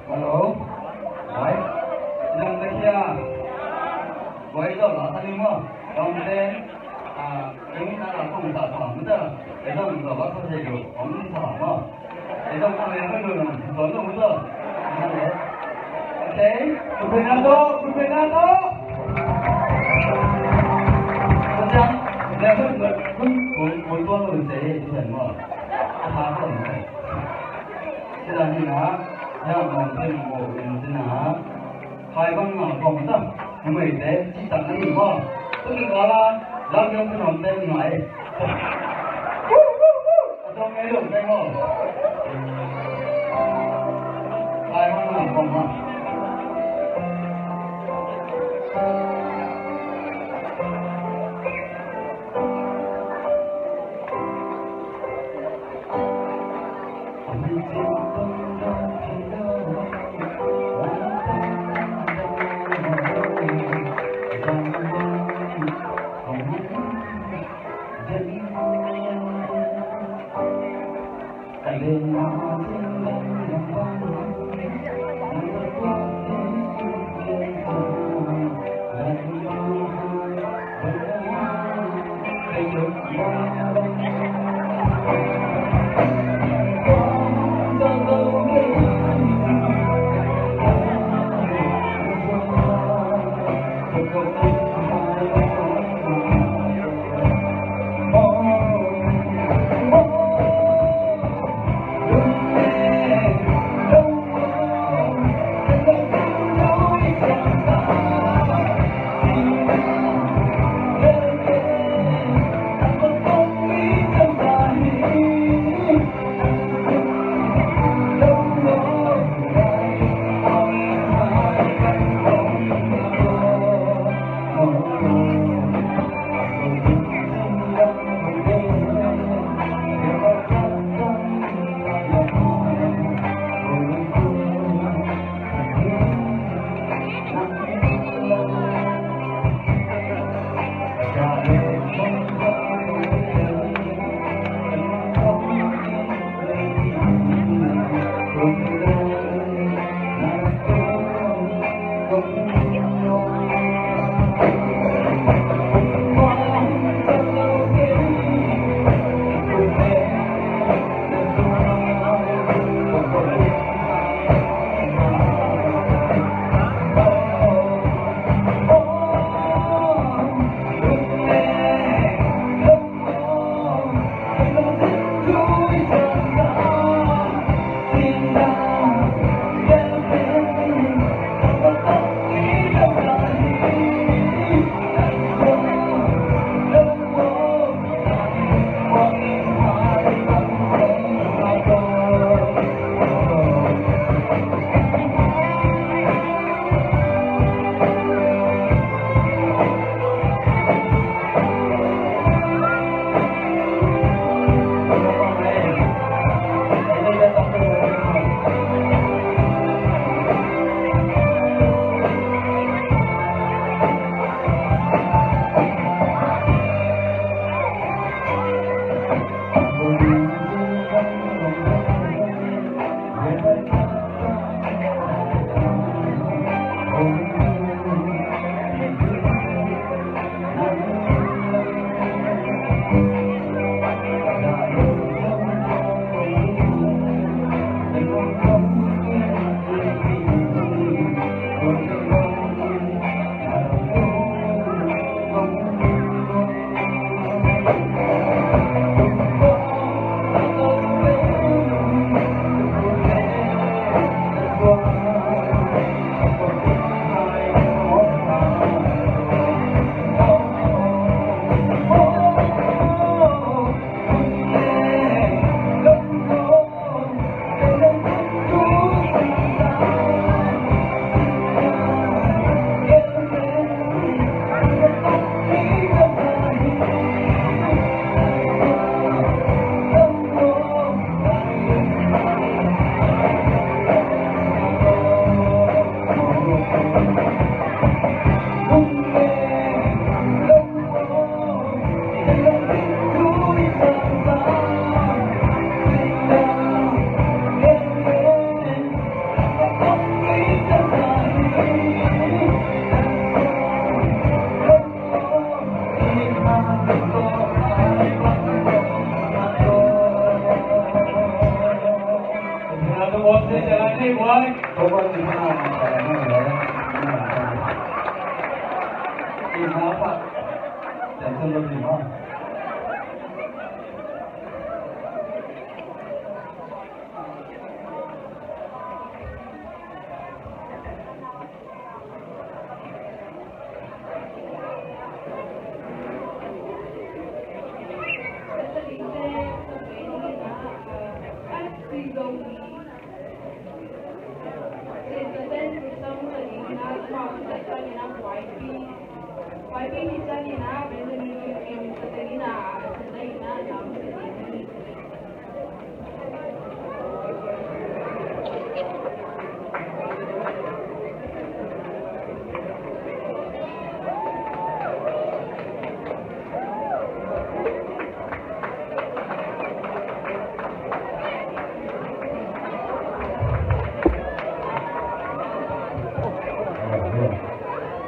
Hello. Hai. Nang na kia. Wai lo la tani mo. Dong ten. Ah, kami na la kong ta sa mo ta. Edong lo ba sa se yo. Kong sa mo. Edong kami na lo na. Lo lo mo ta. Okay. Kumpena to. Kumpena to. Kumpena to. Kumpena to. Kumpena to. Sila ni na, ya mong pen mong pen sila. Hai bang na kong ta, numei te, ci tak na ni mo. Tu ni kala, lam yong pen om te ngai. Atong ngai dong pen mo. Hai bang na kong ma. Hey, boy. Kau buat di mana? Di mana? Di mana?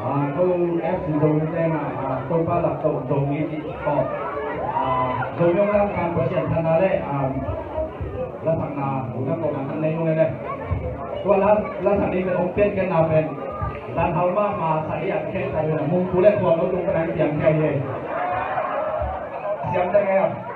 Ah, ko F C Zong teng ah, ah, Topa lak toh Zong i cih tawh. Ah, Zong i hong lamsang Pasian phatna le, ah, lasakna, u na kong a kan nei hong le le. Tua la, lasak ding pen hong pian ken na pen. Dan hau mahmah sa i a khen sa hi na mung pu le tua lo tung ka dang piang khe hi. Siam teng e.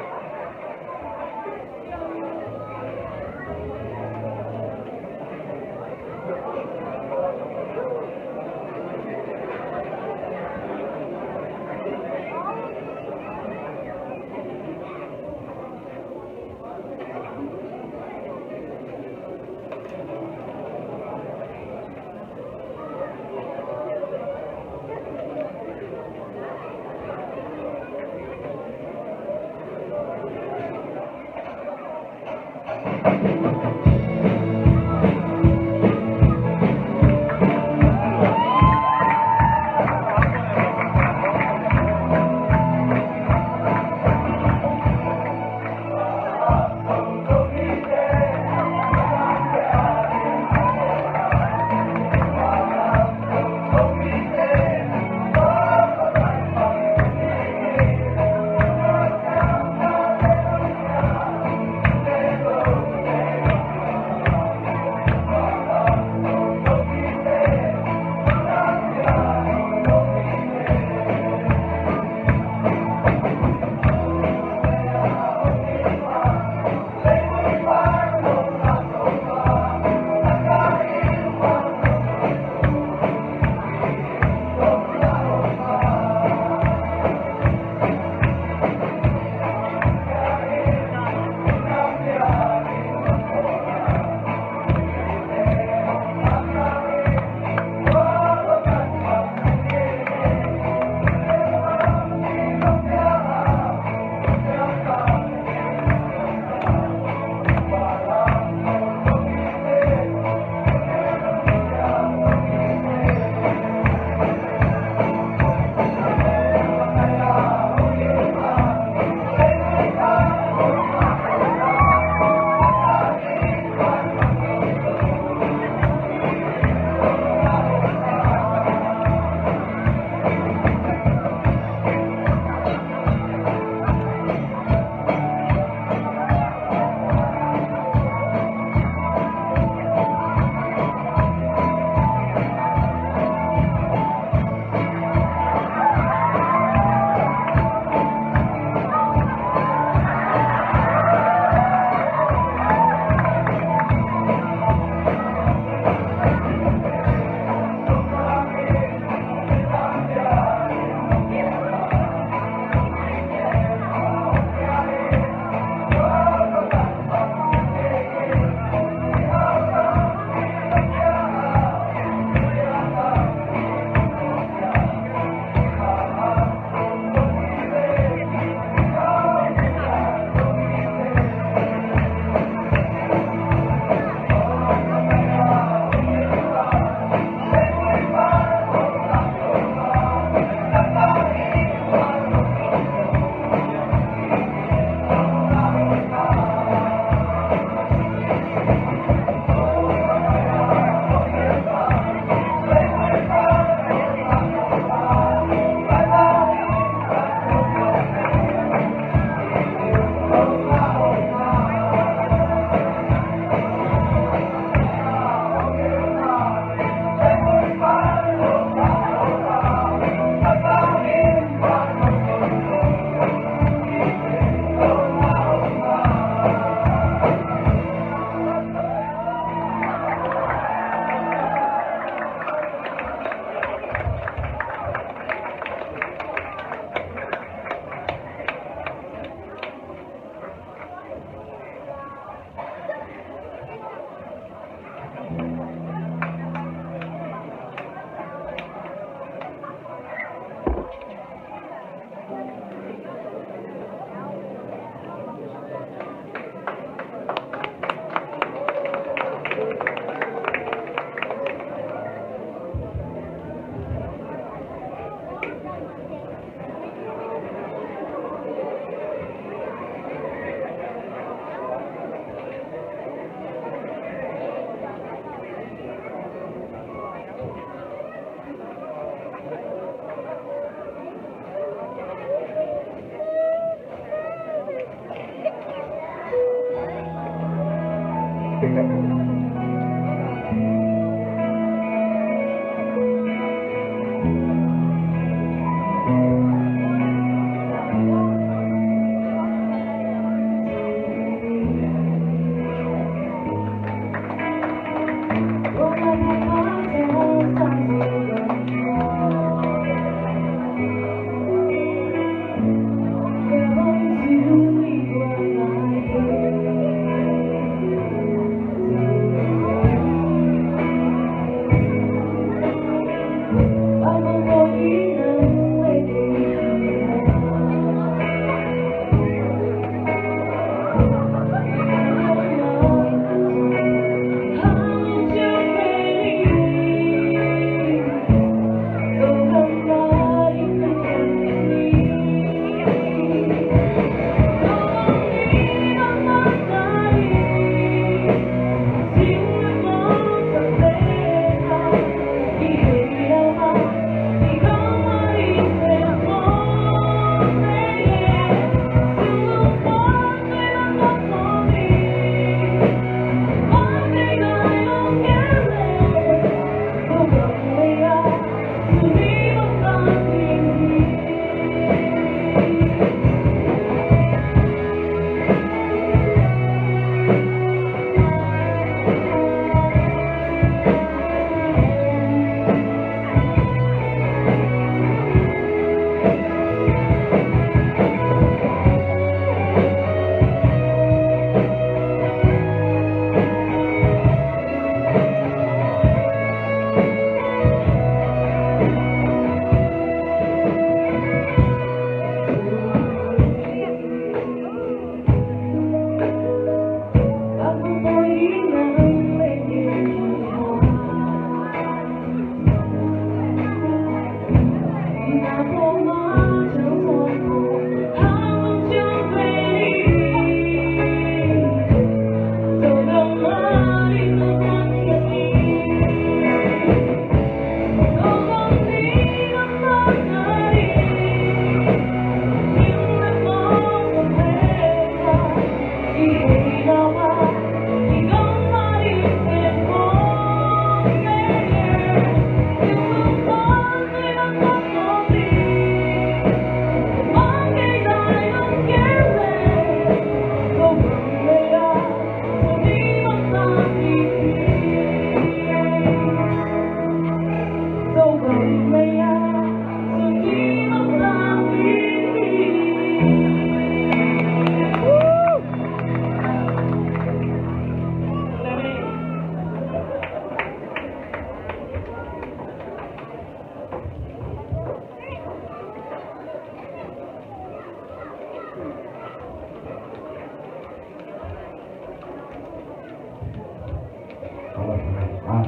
Ah,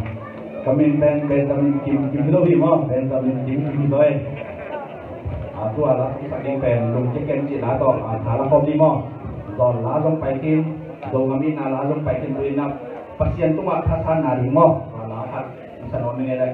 ka min pen Benjamin Kim, Kim hi lo hi maw? Benjamin Kim, Kim hi lo e. Ah, tua la sak ding pen Lungkia Kem cih la tawh, ah, tha la khawm ding maw? Zawn la zong pai khin, Zogam itna la zong pai khin, tu in ah Pasian tungah thasanna ding maw? Ah, la khat i sa nuam ing ei leh.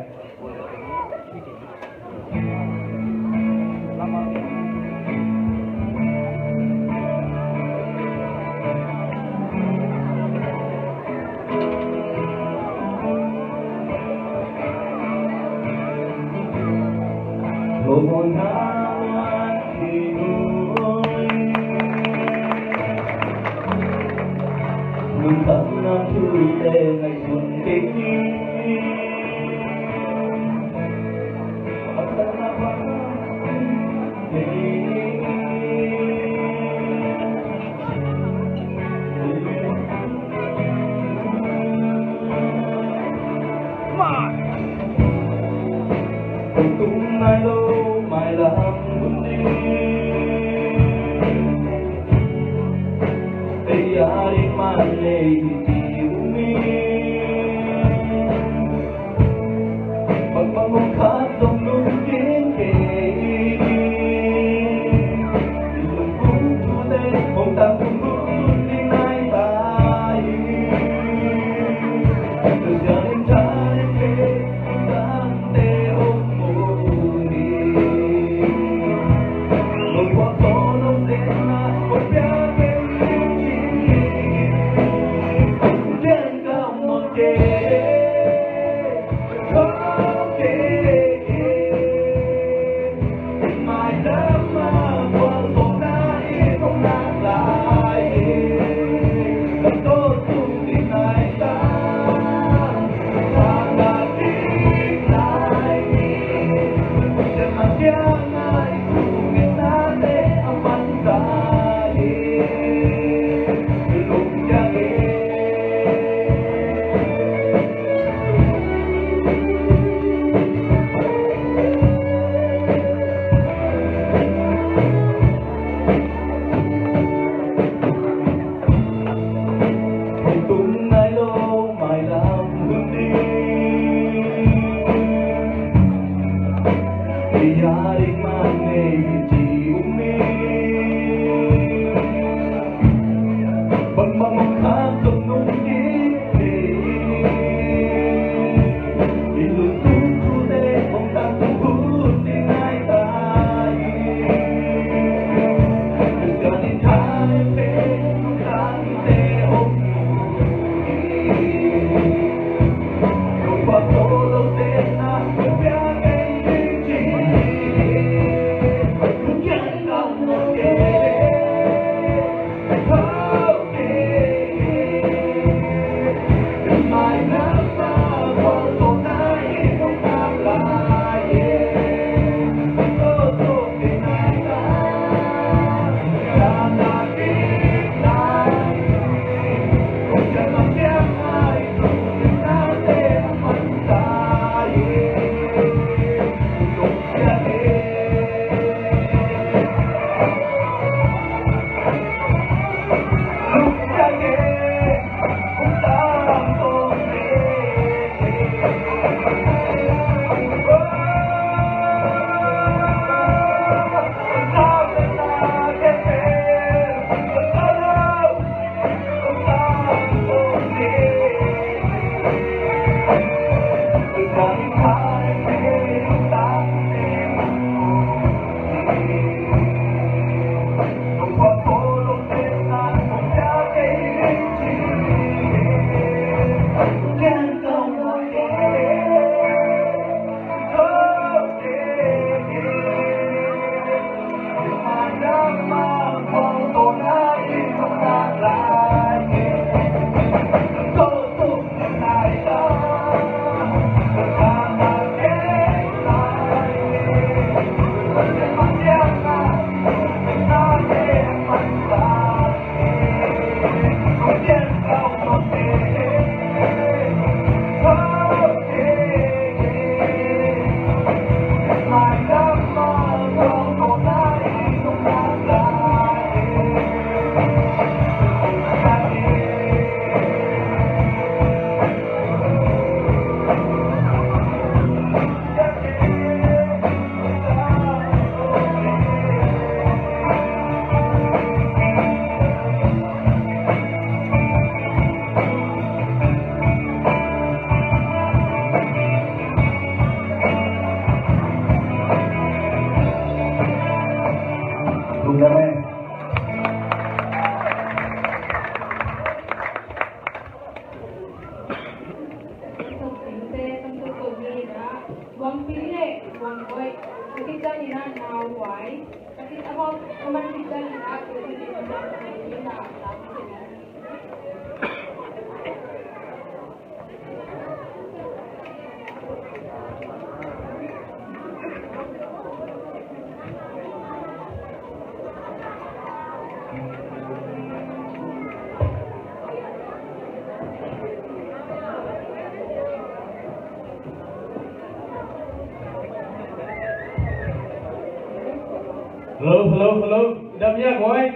Hello, hello, hello. Dam ya, guai.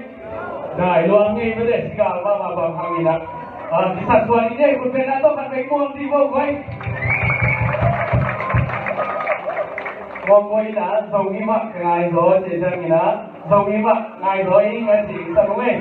Nai luang ngei mah de, si kal mah mah bang hang in ah. Ah, kisat suan in de, kun pen ah tawh khat vei muang dih vo, guai. Muang guai in ah, zong hi mah, ka ngai zaw, ci ciang in ah, zong hi mah, ngai zaw ing, a ci, kisat ung ei.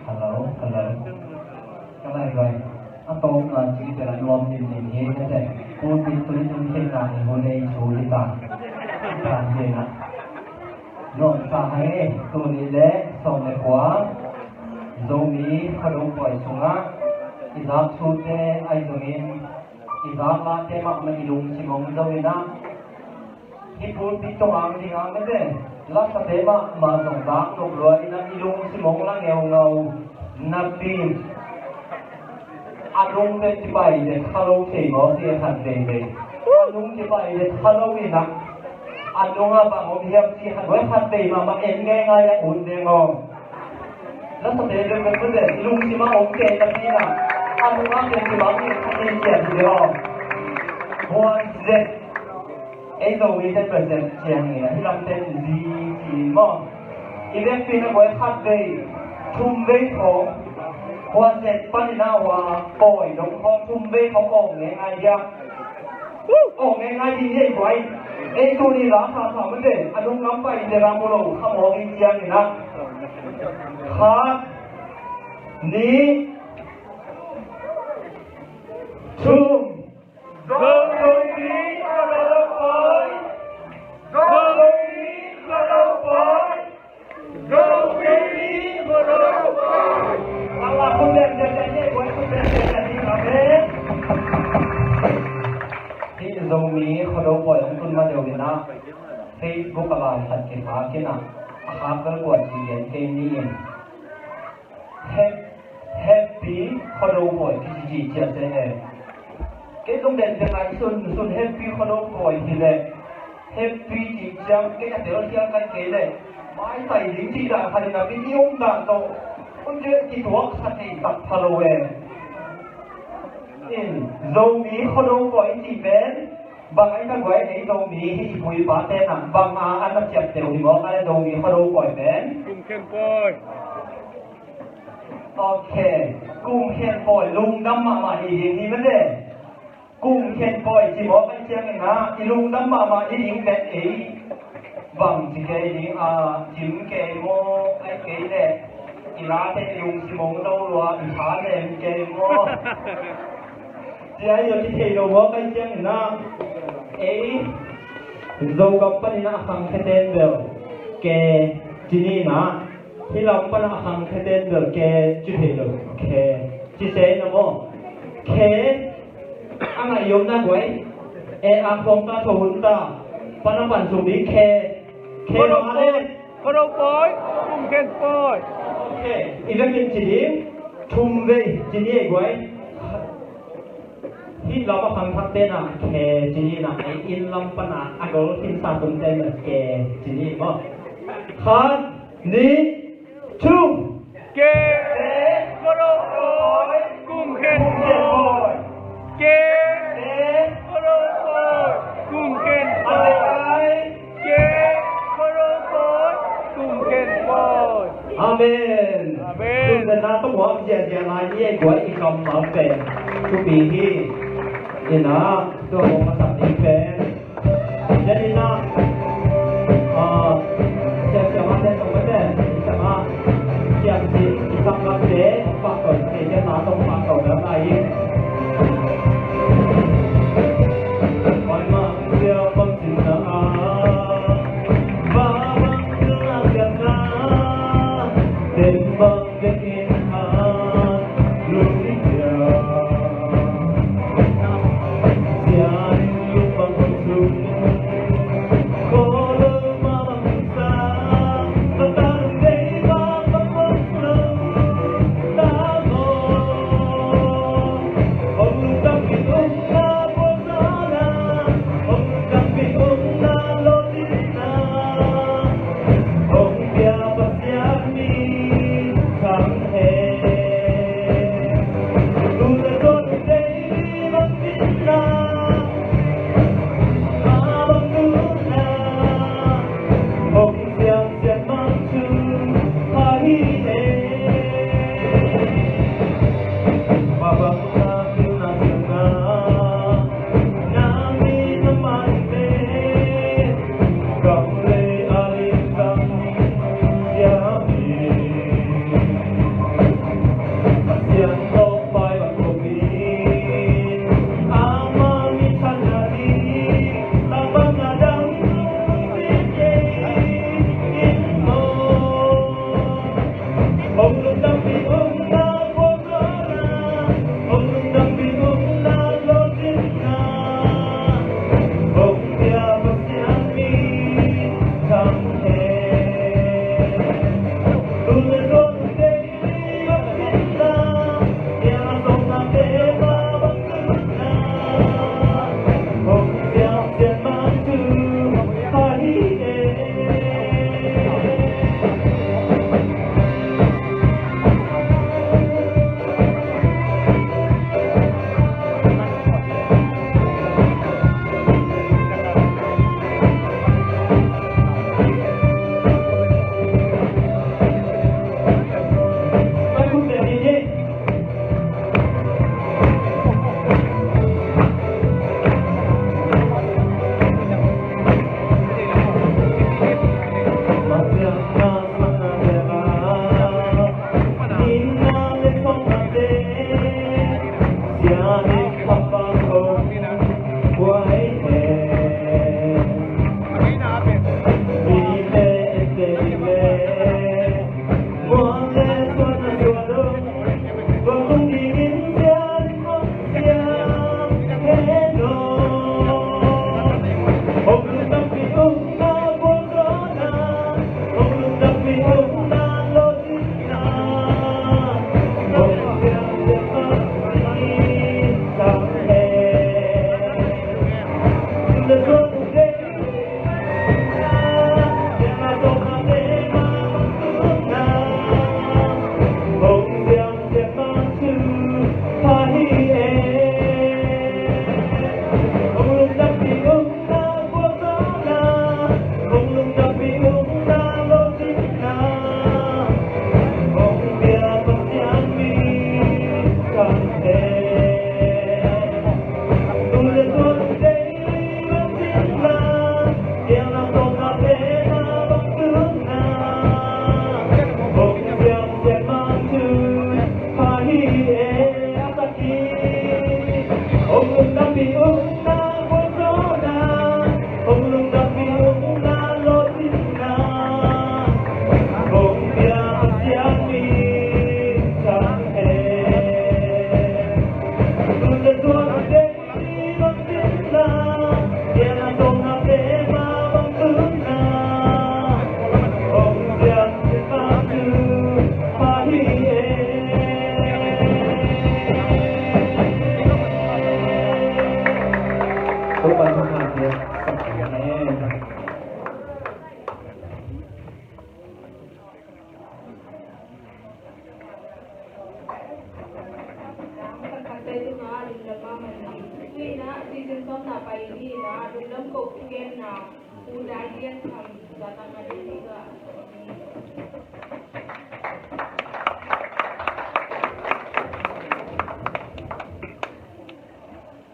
Hello, hello. Ka lai lai. A tawpna ci te la nuam limlim hi na te. Pulpit tuni tun khin na ni hun ei thu hi ta. Hi ta hi na. Nuam sa hai, tuni le sawm le kua. Zomi Khuado Pawi sungah i zak thu te ai zongin i zak la te mahmah i lungsim hong zo in ah. Hih pulpit tawh ang ding a mete, lasate mahmah zong dak nop lua in a, i lungsim hong la ngeungau napi. A lungte kipai le kha lo thei maw, ti a khat veivei. A lung kipai le kha lo in a, a lungah bang om hiam ti khat, khat vei mahmah en ngeingai a un deng aw. Lasate bek bek bek i lungsim a om kei ta pi na. A nungah kei ci bang i kei cian hi deuh. Huan zet. Ei Zomi te present ciang in a hi lam te zi ci maw. I vekpi na buai khat vei. Thum vei khawng. Huan zet pan in a hua pawi dong khawng thum vei khawng om ngei ngai dia. Aw, ngai ngai ding hi ei buai. Ei tuni la sa sa mate, a lungkam pai in te ram mu lo, kha mawk in ciang in a. Khat, nih, thum. Zo Zomi Khuado Pawi. Zo Zomi Khuado Pawi. Hih Zomi Khuado Pawi hong tun ma deuh in ah, Facebook ah lai khat kikhak in ah, a khak bel kuan ci gen kei ni in. Hep, hep, Pawi kici ciat te he. Kei zong den te lai sun sun hempi khuado pawi hi leh hempi ci ciang kei a tel khial kai kei leh maitai ding cih dah khat in a video dah tawh un kei kituak khat thei tak pha lo e. In Zomi khuado pawi ci pen bang ai ta guai ei Zomi hi i pu i pa te na bang a an a ciap teu hi mawk a le Zomi khuado pawi pen. Kum khen pawi. Ok. Kum khen pawi lungdam mahmah hi ding hi mah le. Kum khen pawi ci mawk ai ciangin ah i lungdam mahmah hi ding pen ei. Bang ci kei ding a cim kei maw ai kei le. I late i lungsim hong do lua i tha nem kei maw. Cia i lo ci thei lo mawk ai ciangin ah ei Zogam panin a khang khe ten bel ke ci ni na. Hi lam pan a khang khe ten bel ke ci thei lo ke ci se na maw. Ke a ngai yom na guai. E a khong ta tho hun ta pan a pan sung di ke ke lo ma le. Khuado pawi, kum khen pawi. Ok, i vekin ci ding thum vei ci ni ei guai. Hih lam a khang thak te na khe ci ni na ei inn lam pan a a gol khin sa tum te na ke ci ni maw. Khat, nih, thum. Ke, khuado pawi, kum khen pawi. Ke, khuado pawi, kum khen pawi. Ke, khuado pawi, kum khen pawi. Amen. Amen. Kum khen na tawh muak ziahziah lai ni ei guai i kammal pen thupi hi. Ina tua hong a sak ding pen. Jadi na, ah, siap siap mate tong mate, siap ma, siap si, i sak lam te, pak tong, ke siap na tong pak tong lam lai. Oi ma, siap bang sin na a, ba bang sin na siap na, den bang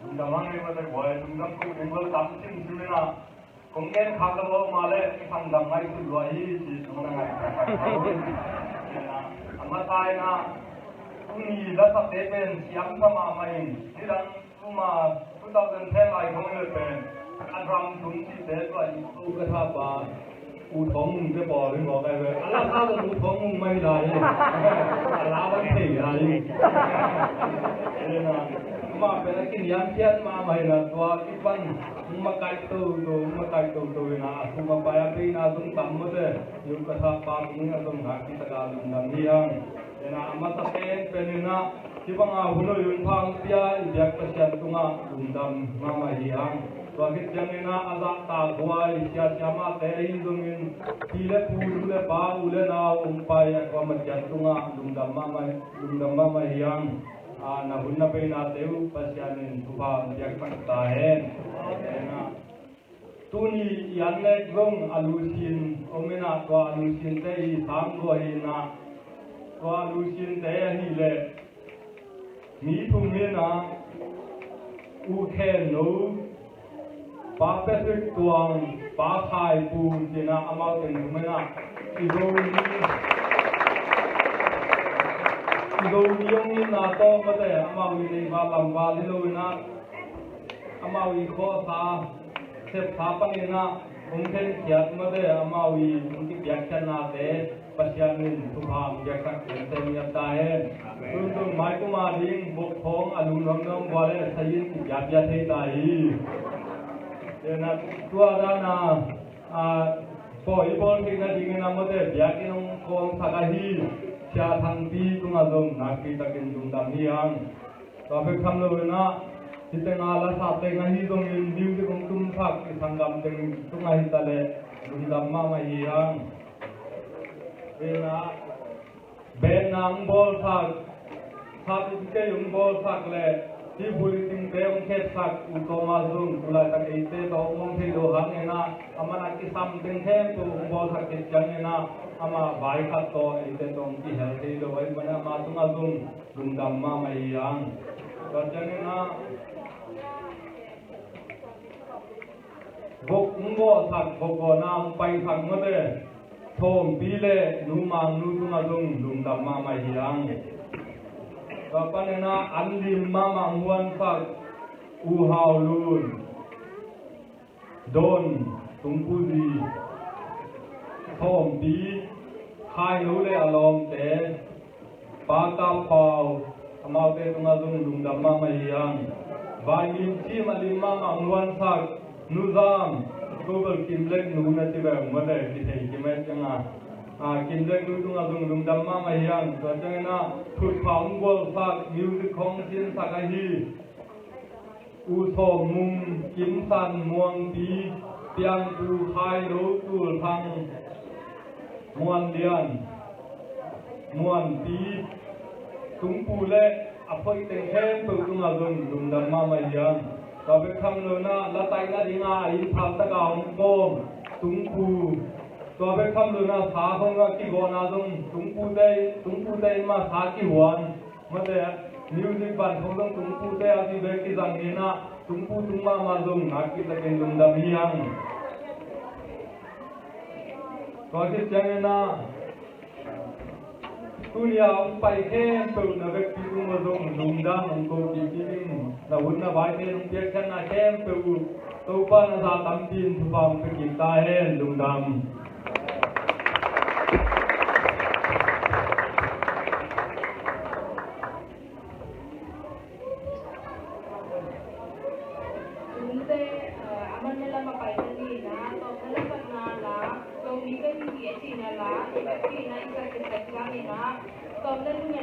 Lungdam hang ei mate guai, lungdam ko ding lo tam simsim ina. Kong gen khak lo ma le, i sang dam ngai sut lo hi, ci sung na ngai khak lo. A masa ina, tuni la sak te pen siam sa mahmah in, nidang tuma two thousand ten lai khong le pen, a drum tum ci te tua i tu ka tha pa. U Thawng Mung te pawl in mawk ai ve. A la sa zong U Thawng Mung mah hi lai hi. A la bang thei lai hi. Ena, amah pen a kiniamkhiat mahmah hi na tua kipan makaih toto, makaih toto hi na, a sum a pai a peina zong tam mawte. Yu ka tha pa tung a zong ngak kitak a lungdam hi hang. Ena, a masa penpen ina, hih banga hun hoih hun pha hong pia i biak Pasian tungah lungdam mahmah hi hang. Tua khit ciangin ah a zahtakhuai sia siamahte ahi zongin, pi le pu, nu le pa, u le nau hong pai a kuamah ciat tungah lungdam mahmah, lungdam mahmah hi hang. A, na hun na peinate uh Pasian in thupha hong piaksak ta hen. Amen. Tuni i an nek zong a lusin om ina, tua a lusinte i sang gua hi ina, tua a lusinte ahih leh mi thum hi ina, U Khen No, Pa Patrick Tuang, Pa Khai Pu ci ina, amau teng thum hi ina, i Zomi, i Zomi hong itna tawh mate, amau i leiba lamval hi lo ina, amau i khawhsa, sepsa pang ina, hong khenkhiat mate, amau i hong kipiakkhiatnate Pasian in thupha hong piaksak ciangciang ngiat ta hen. Tuntun maikum a ding bok khawng a lungnuamnuam vua le sai in kipiapia thei ta hi. Ena, tua dana, a, pawi i bawl theihna dingin a mate biakinn hong kawmsak ahi Sia Thangpi tungah zong nakpi takin lungdam hi hang. Tua bek tham lo ina, hih tenga lasa teng ahi zongin music hong tumsak i sanggam teng tungah hi ta leh lungdam mahmah hi hang. Ena, band na hong bawlsak, certificate hong bawlsak le hih bulletin te hong khetsak U Thomas zong tu laitak eite tawh hong om thei lo hang ena, amah na kisam teng khempeuh hong bawlsak khit ciang ena, amah vai khat tawh eite tawh hong kihel thei lo ahih manin amah tungah zong lungdam mahmah hi hang. Tua ciangin ah vok hong gawhsak, vok gawhna hong paisak mate Thawmpi le Nu Mang Nu tungah zong lungdam mahmah hi hang. Tua panin ah an lim mahmah hong huansak U Hau Lun, Don, Tungpu Zi, Thawmpi, Khai No le a lawmte, Pa Kap Pau, amaute tungah zong lungdam mahmah hi hang. Vaimim cim a lim mahmah hong huansak Nu Zam, Global Kim Lek Nu na ci ve mawte, kithei kim et ciang a, a, Kim Lek Nu tungah zong lungdam mahmah hi hang. Tua ciangin ah thutpha hong gualsak, music hong sinsak ahi U Sawm Mung, Kim San, Muangpi, Piangtu, Khai No, Tul Thang, Muan Lian, Muanpi, Tungpu le a phoih teng khempeuh tungah zong lungdam mahmah hi hang. Tua bek tham lo ina, la taihna dinga a inn phal taka hong kawm Tungpu, tua bek tham lo ina, sa hong a kigawhna zong Tungpute, Tungpute in mah sa kihuan. Mate, music band khong zong Tungpute a ci ve kizang ina, Tungpu tung mahmah zong nakpi takin lungdam hi hang. Tua khit ciangin ah, tuni a hong pai khempeuh na vekpi tung uh zong lungdam hong ko kik ding, na hun na vaite hong piakkhiatna khempeuh uh Topa na za tampi in thupha hong pia kik ta hen, lungdam. Tunte, eh, a man na lam a pai ta ni na, tawpna la sakna la, Zomi ka hi hi a cihna la, i ka cihna i sak khat ciangin ah, tawpna nung a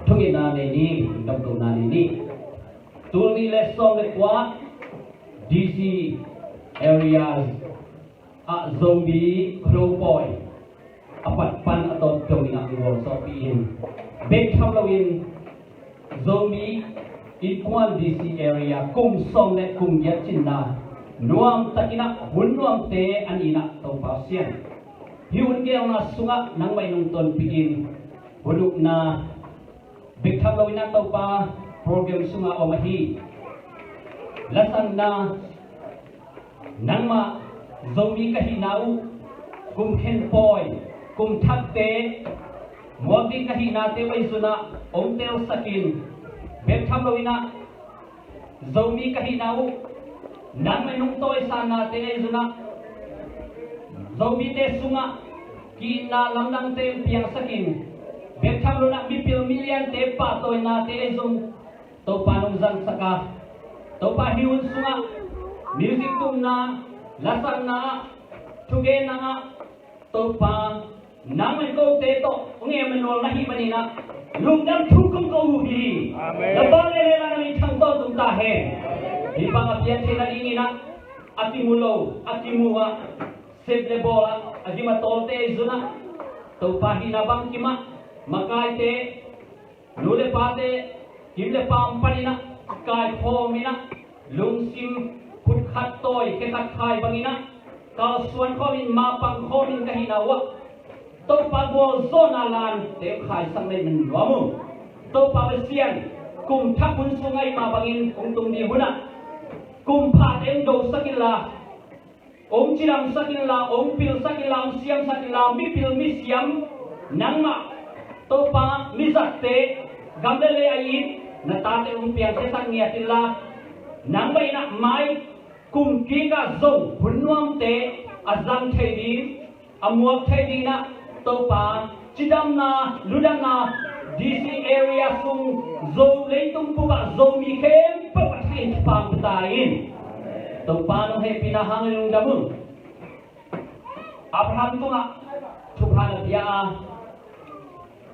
Thungetna nei ni, damlohna nei ni. Tul nih le sawm le kua D C areas ah Zomi Khuado pawi a pat pan a tawp dong in ah gualzawhpih in, bek tham loin Zomi Innkuan D C area kum sawm le kum giat cinna nuam takin ah hun nuamte an in ah Topa sian. Hih hun geelna sungah nangmah in hong tonpih in, hun ukna bek tham loin ah Topa program sungah om ahi. Lasanna, nangmah Zomi ka hihna uh kum khen pawi, kum thakte, muak ding ka hihnate vaizun ah hong telsak in, bek tham loin ah Zomi ka hihna uh Nangmah nong tawisannate ahi zongin ah, Zomite sungah ki-itna lamdangte hong piangsak in, bek tham loin ah mipil miliante pahtawinate ahi zong Topa nong zangsak a, Topa hih hun sungah music tumna, lasakna ah, thugenna ah, Topa nangmah in kote tawh hong Emmanuel na hih manin ah, lungdam thu kong ko uh hi. Amen. Na vanglian le la na min thang tawntung ta hen. Hih bang a pian theihna dingin ah, a kimu lo, a kimu ah, sep le bawl ah, a gim a tawlte ahi zongin ah, Topa hihna bangkim ah, makaite, nu le pate, gim le pam panin ah kaikhawm in ah, lungsim khutkhat tawi kekhat khai bangin ah, kalsuan khawmin, mapang khawmin ka hihna uh ah, Topa gualzawhna lante khaisak na hih manin nuam uh. Topa Pasian, kum thak hun sung ahih mah bangin hong tung ding hun ah, kum phate hong dosak inla, hong cidamsak inla, hong pilsak inla, hong siamsak inla, mipil misiam, nangmah Topa mizatte, gam le lei a it na tate hong piangkhiasak ngiat inla, nangmah in ah mai kum kik ah zong hun nuamte a zang thei ding, a muak thei dingin ah, Topa cidamna, lungdamna, D C area sung, Zo leitung bup ah Zomi khempeuh a thakin thupha hong pia ta in. Topa nong hehpihna hangin lungdam ung. Abraham tungah thupha na pia a,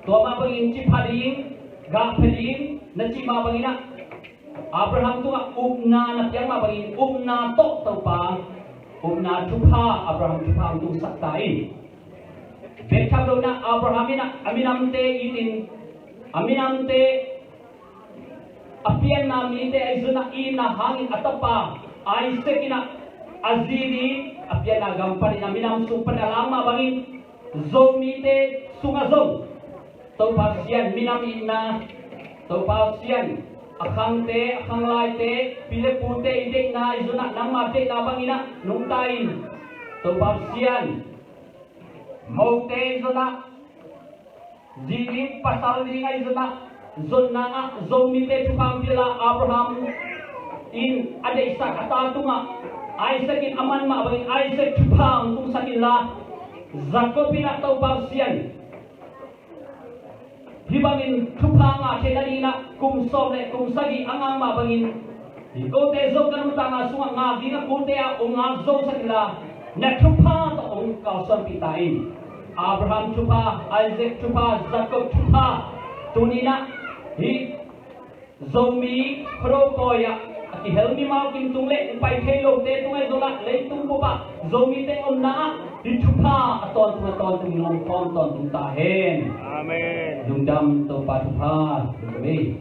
tua mah bangin ci pha ding, gah pha ding na cih mah bangin ah, Abraham tungah upna na piak mah bangin upna tawh Topa upna thupha, Abraham thupha hong tungsak ta in. Bek tham loin ah Abraham in ah a minamte it in, a minamte, a pianna mite ahi zongin ah itna hangin a tapa Isaac in ah a zi ding, a pianna gam panin, a minam sung panin a lang mah bangin, Zomite sungah zong Topa Pasian, minam itna, Topa Pasian, a khangte, a khanglaite, pi le pute i deihna ahi zongin ah, nangma deihna bangin ah nungta in. Topa Pasian, mote ahi zongin ah, zi ding pasal ding ahi zongin ah, zonna ah Zomite thupha hong pia a, Abraham in a deihsak a ta tungah Isaac in a man mah bangin Isaac thupha hong tungsak inla, Jacob in ah, Topa Pasian, hih bangin thupha ngah theihna dingin ah kum sawm le kum sagih a ngak mah bangin, hih kote zong ka nuntakna sungah ngak ding a kote ah hong ngak zosak inla, na thupha tawh hong kalsuanpih ta in. Abraham thupha, Isaac thupha, Jacob thupha, tuni in ah hih Zomi Khuado pawi ah a kihel mimau kim tung le hong pai thei lote tung ahi zongin ah, leitung bup ah Zomite omna ah hih thupha a tawntung a tawntung in hong khawm tawntung ta hen. Amen. Lungdam, Topa thupha lungdam ei.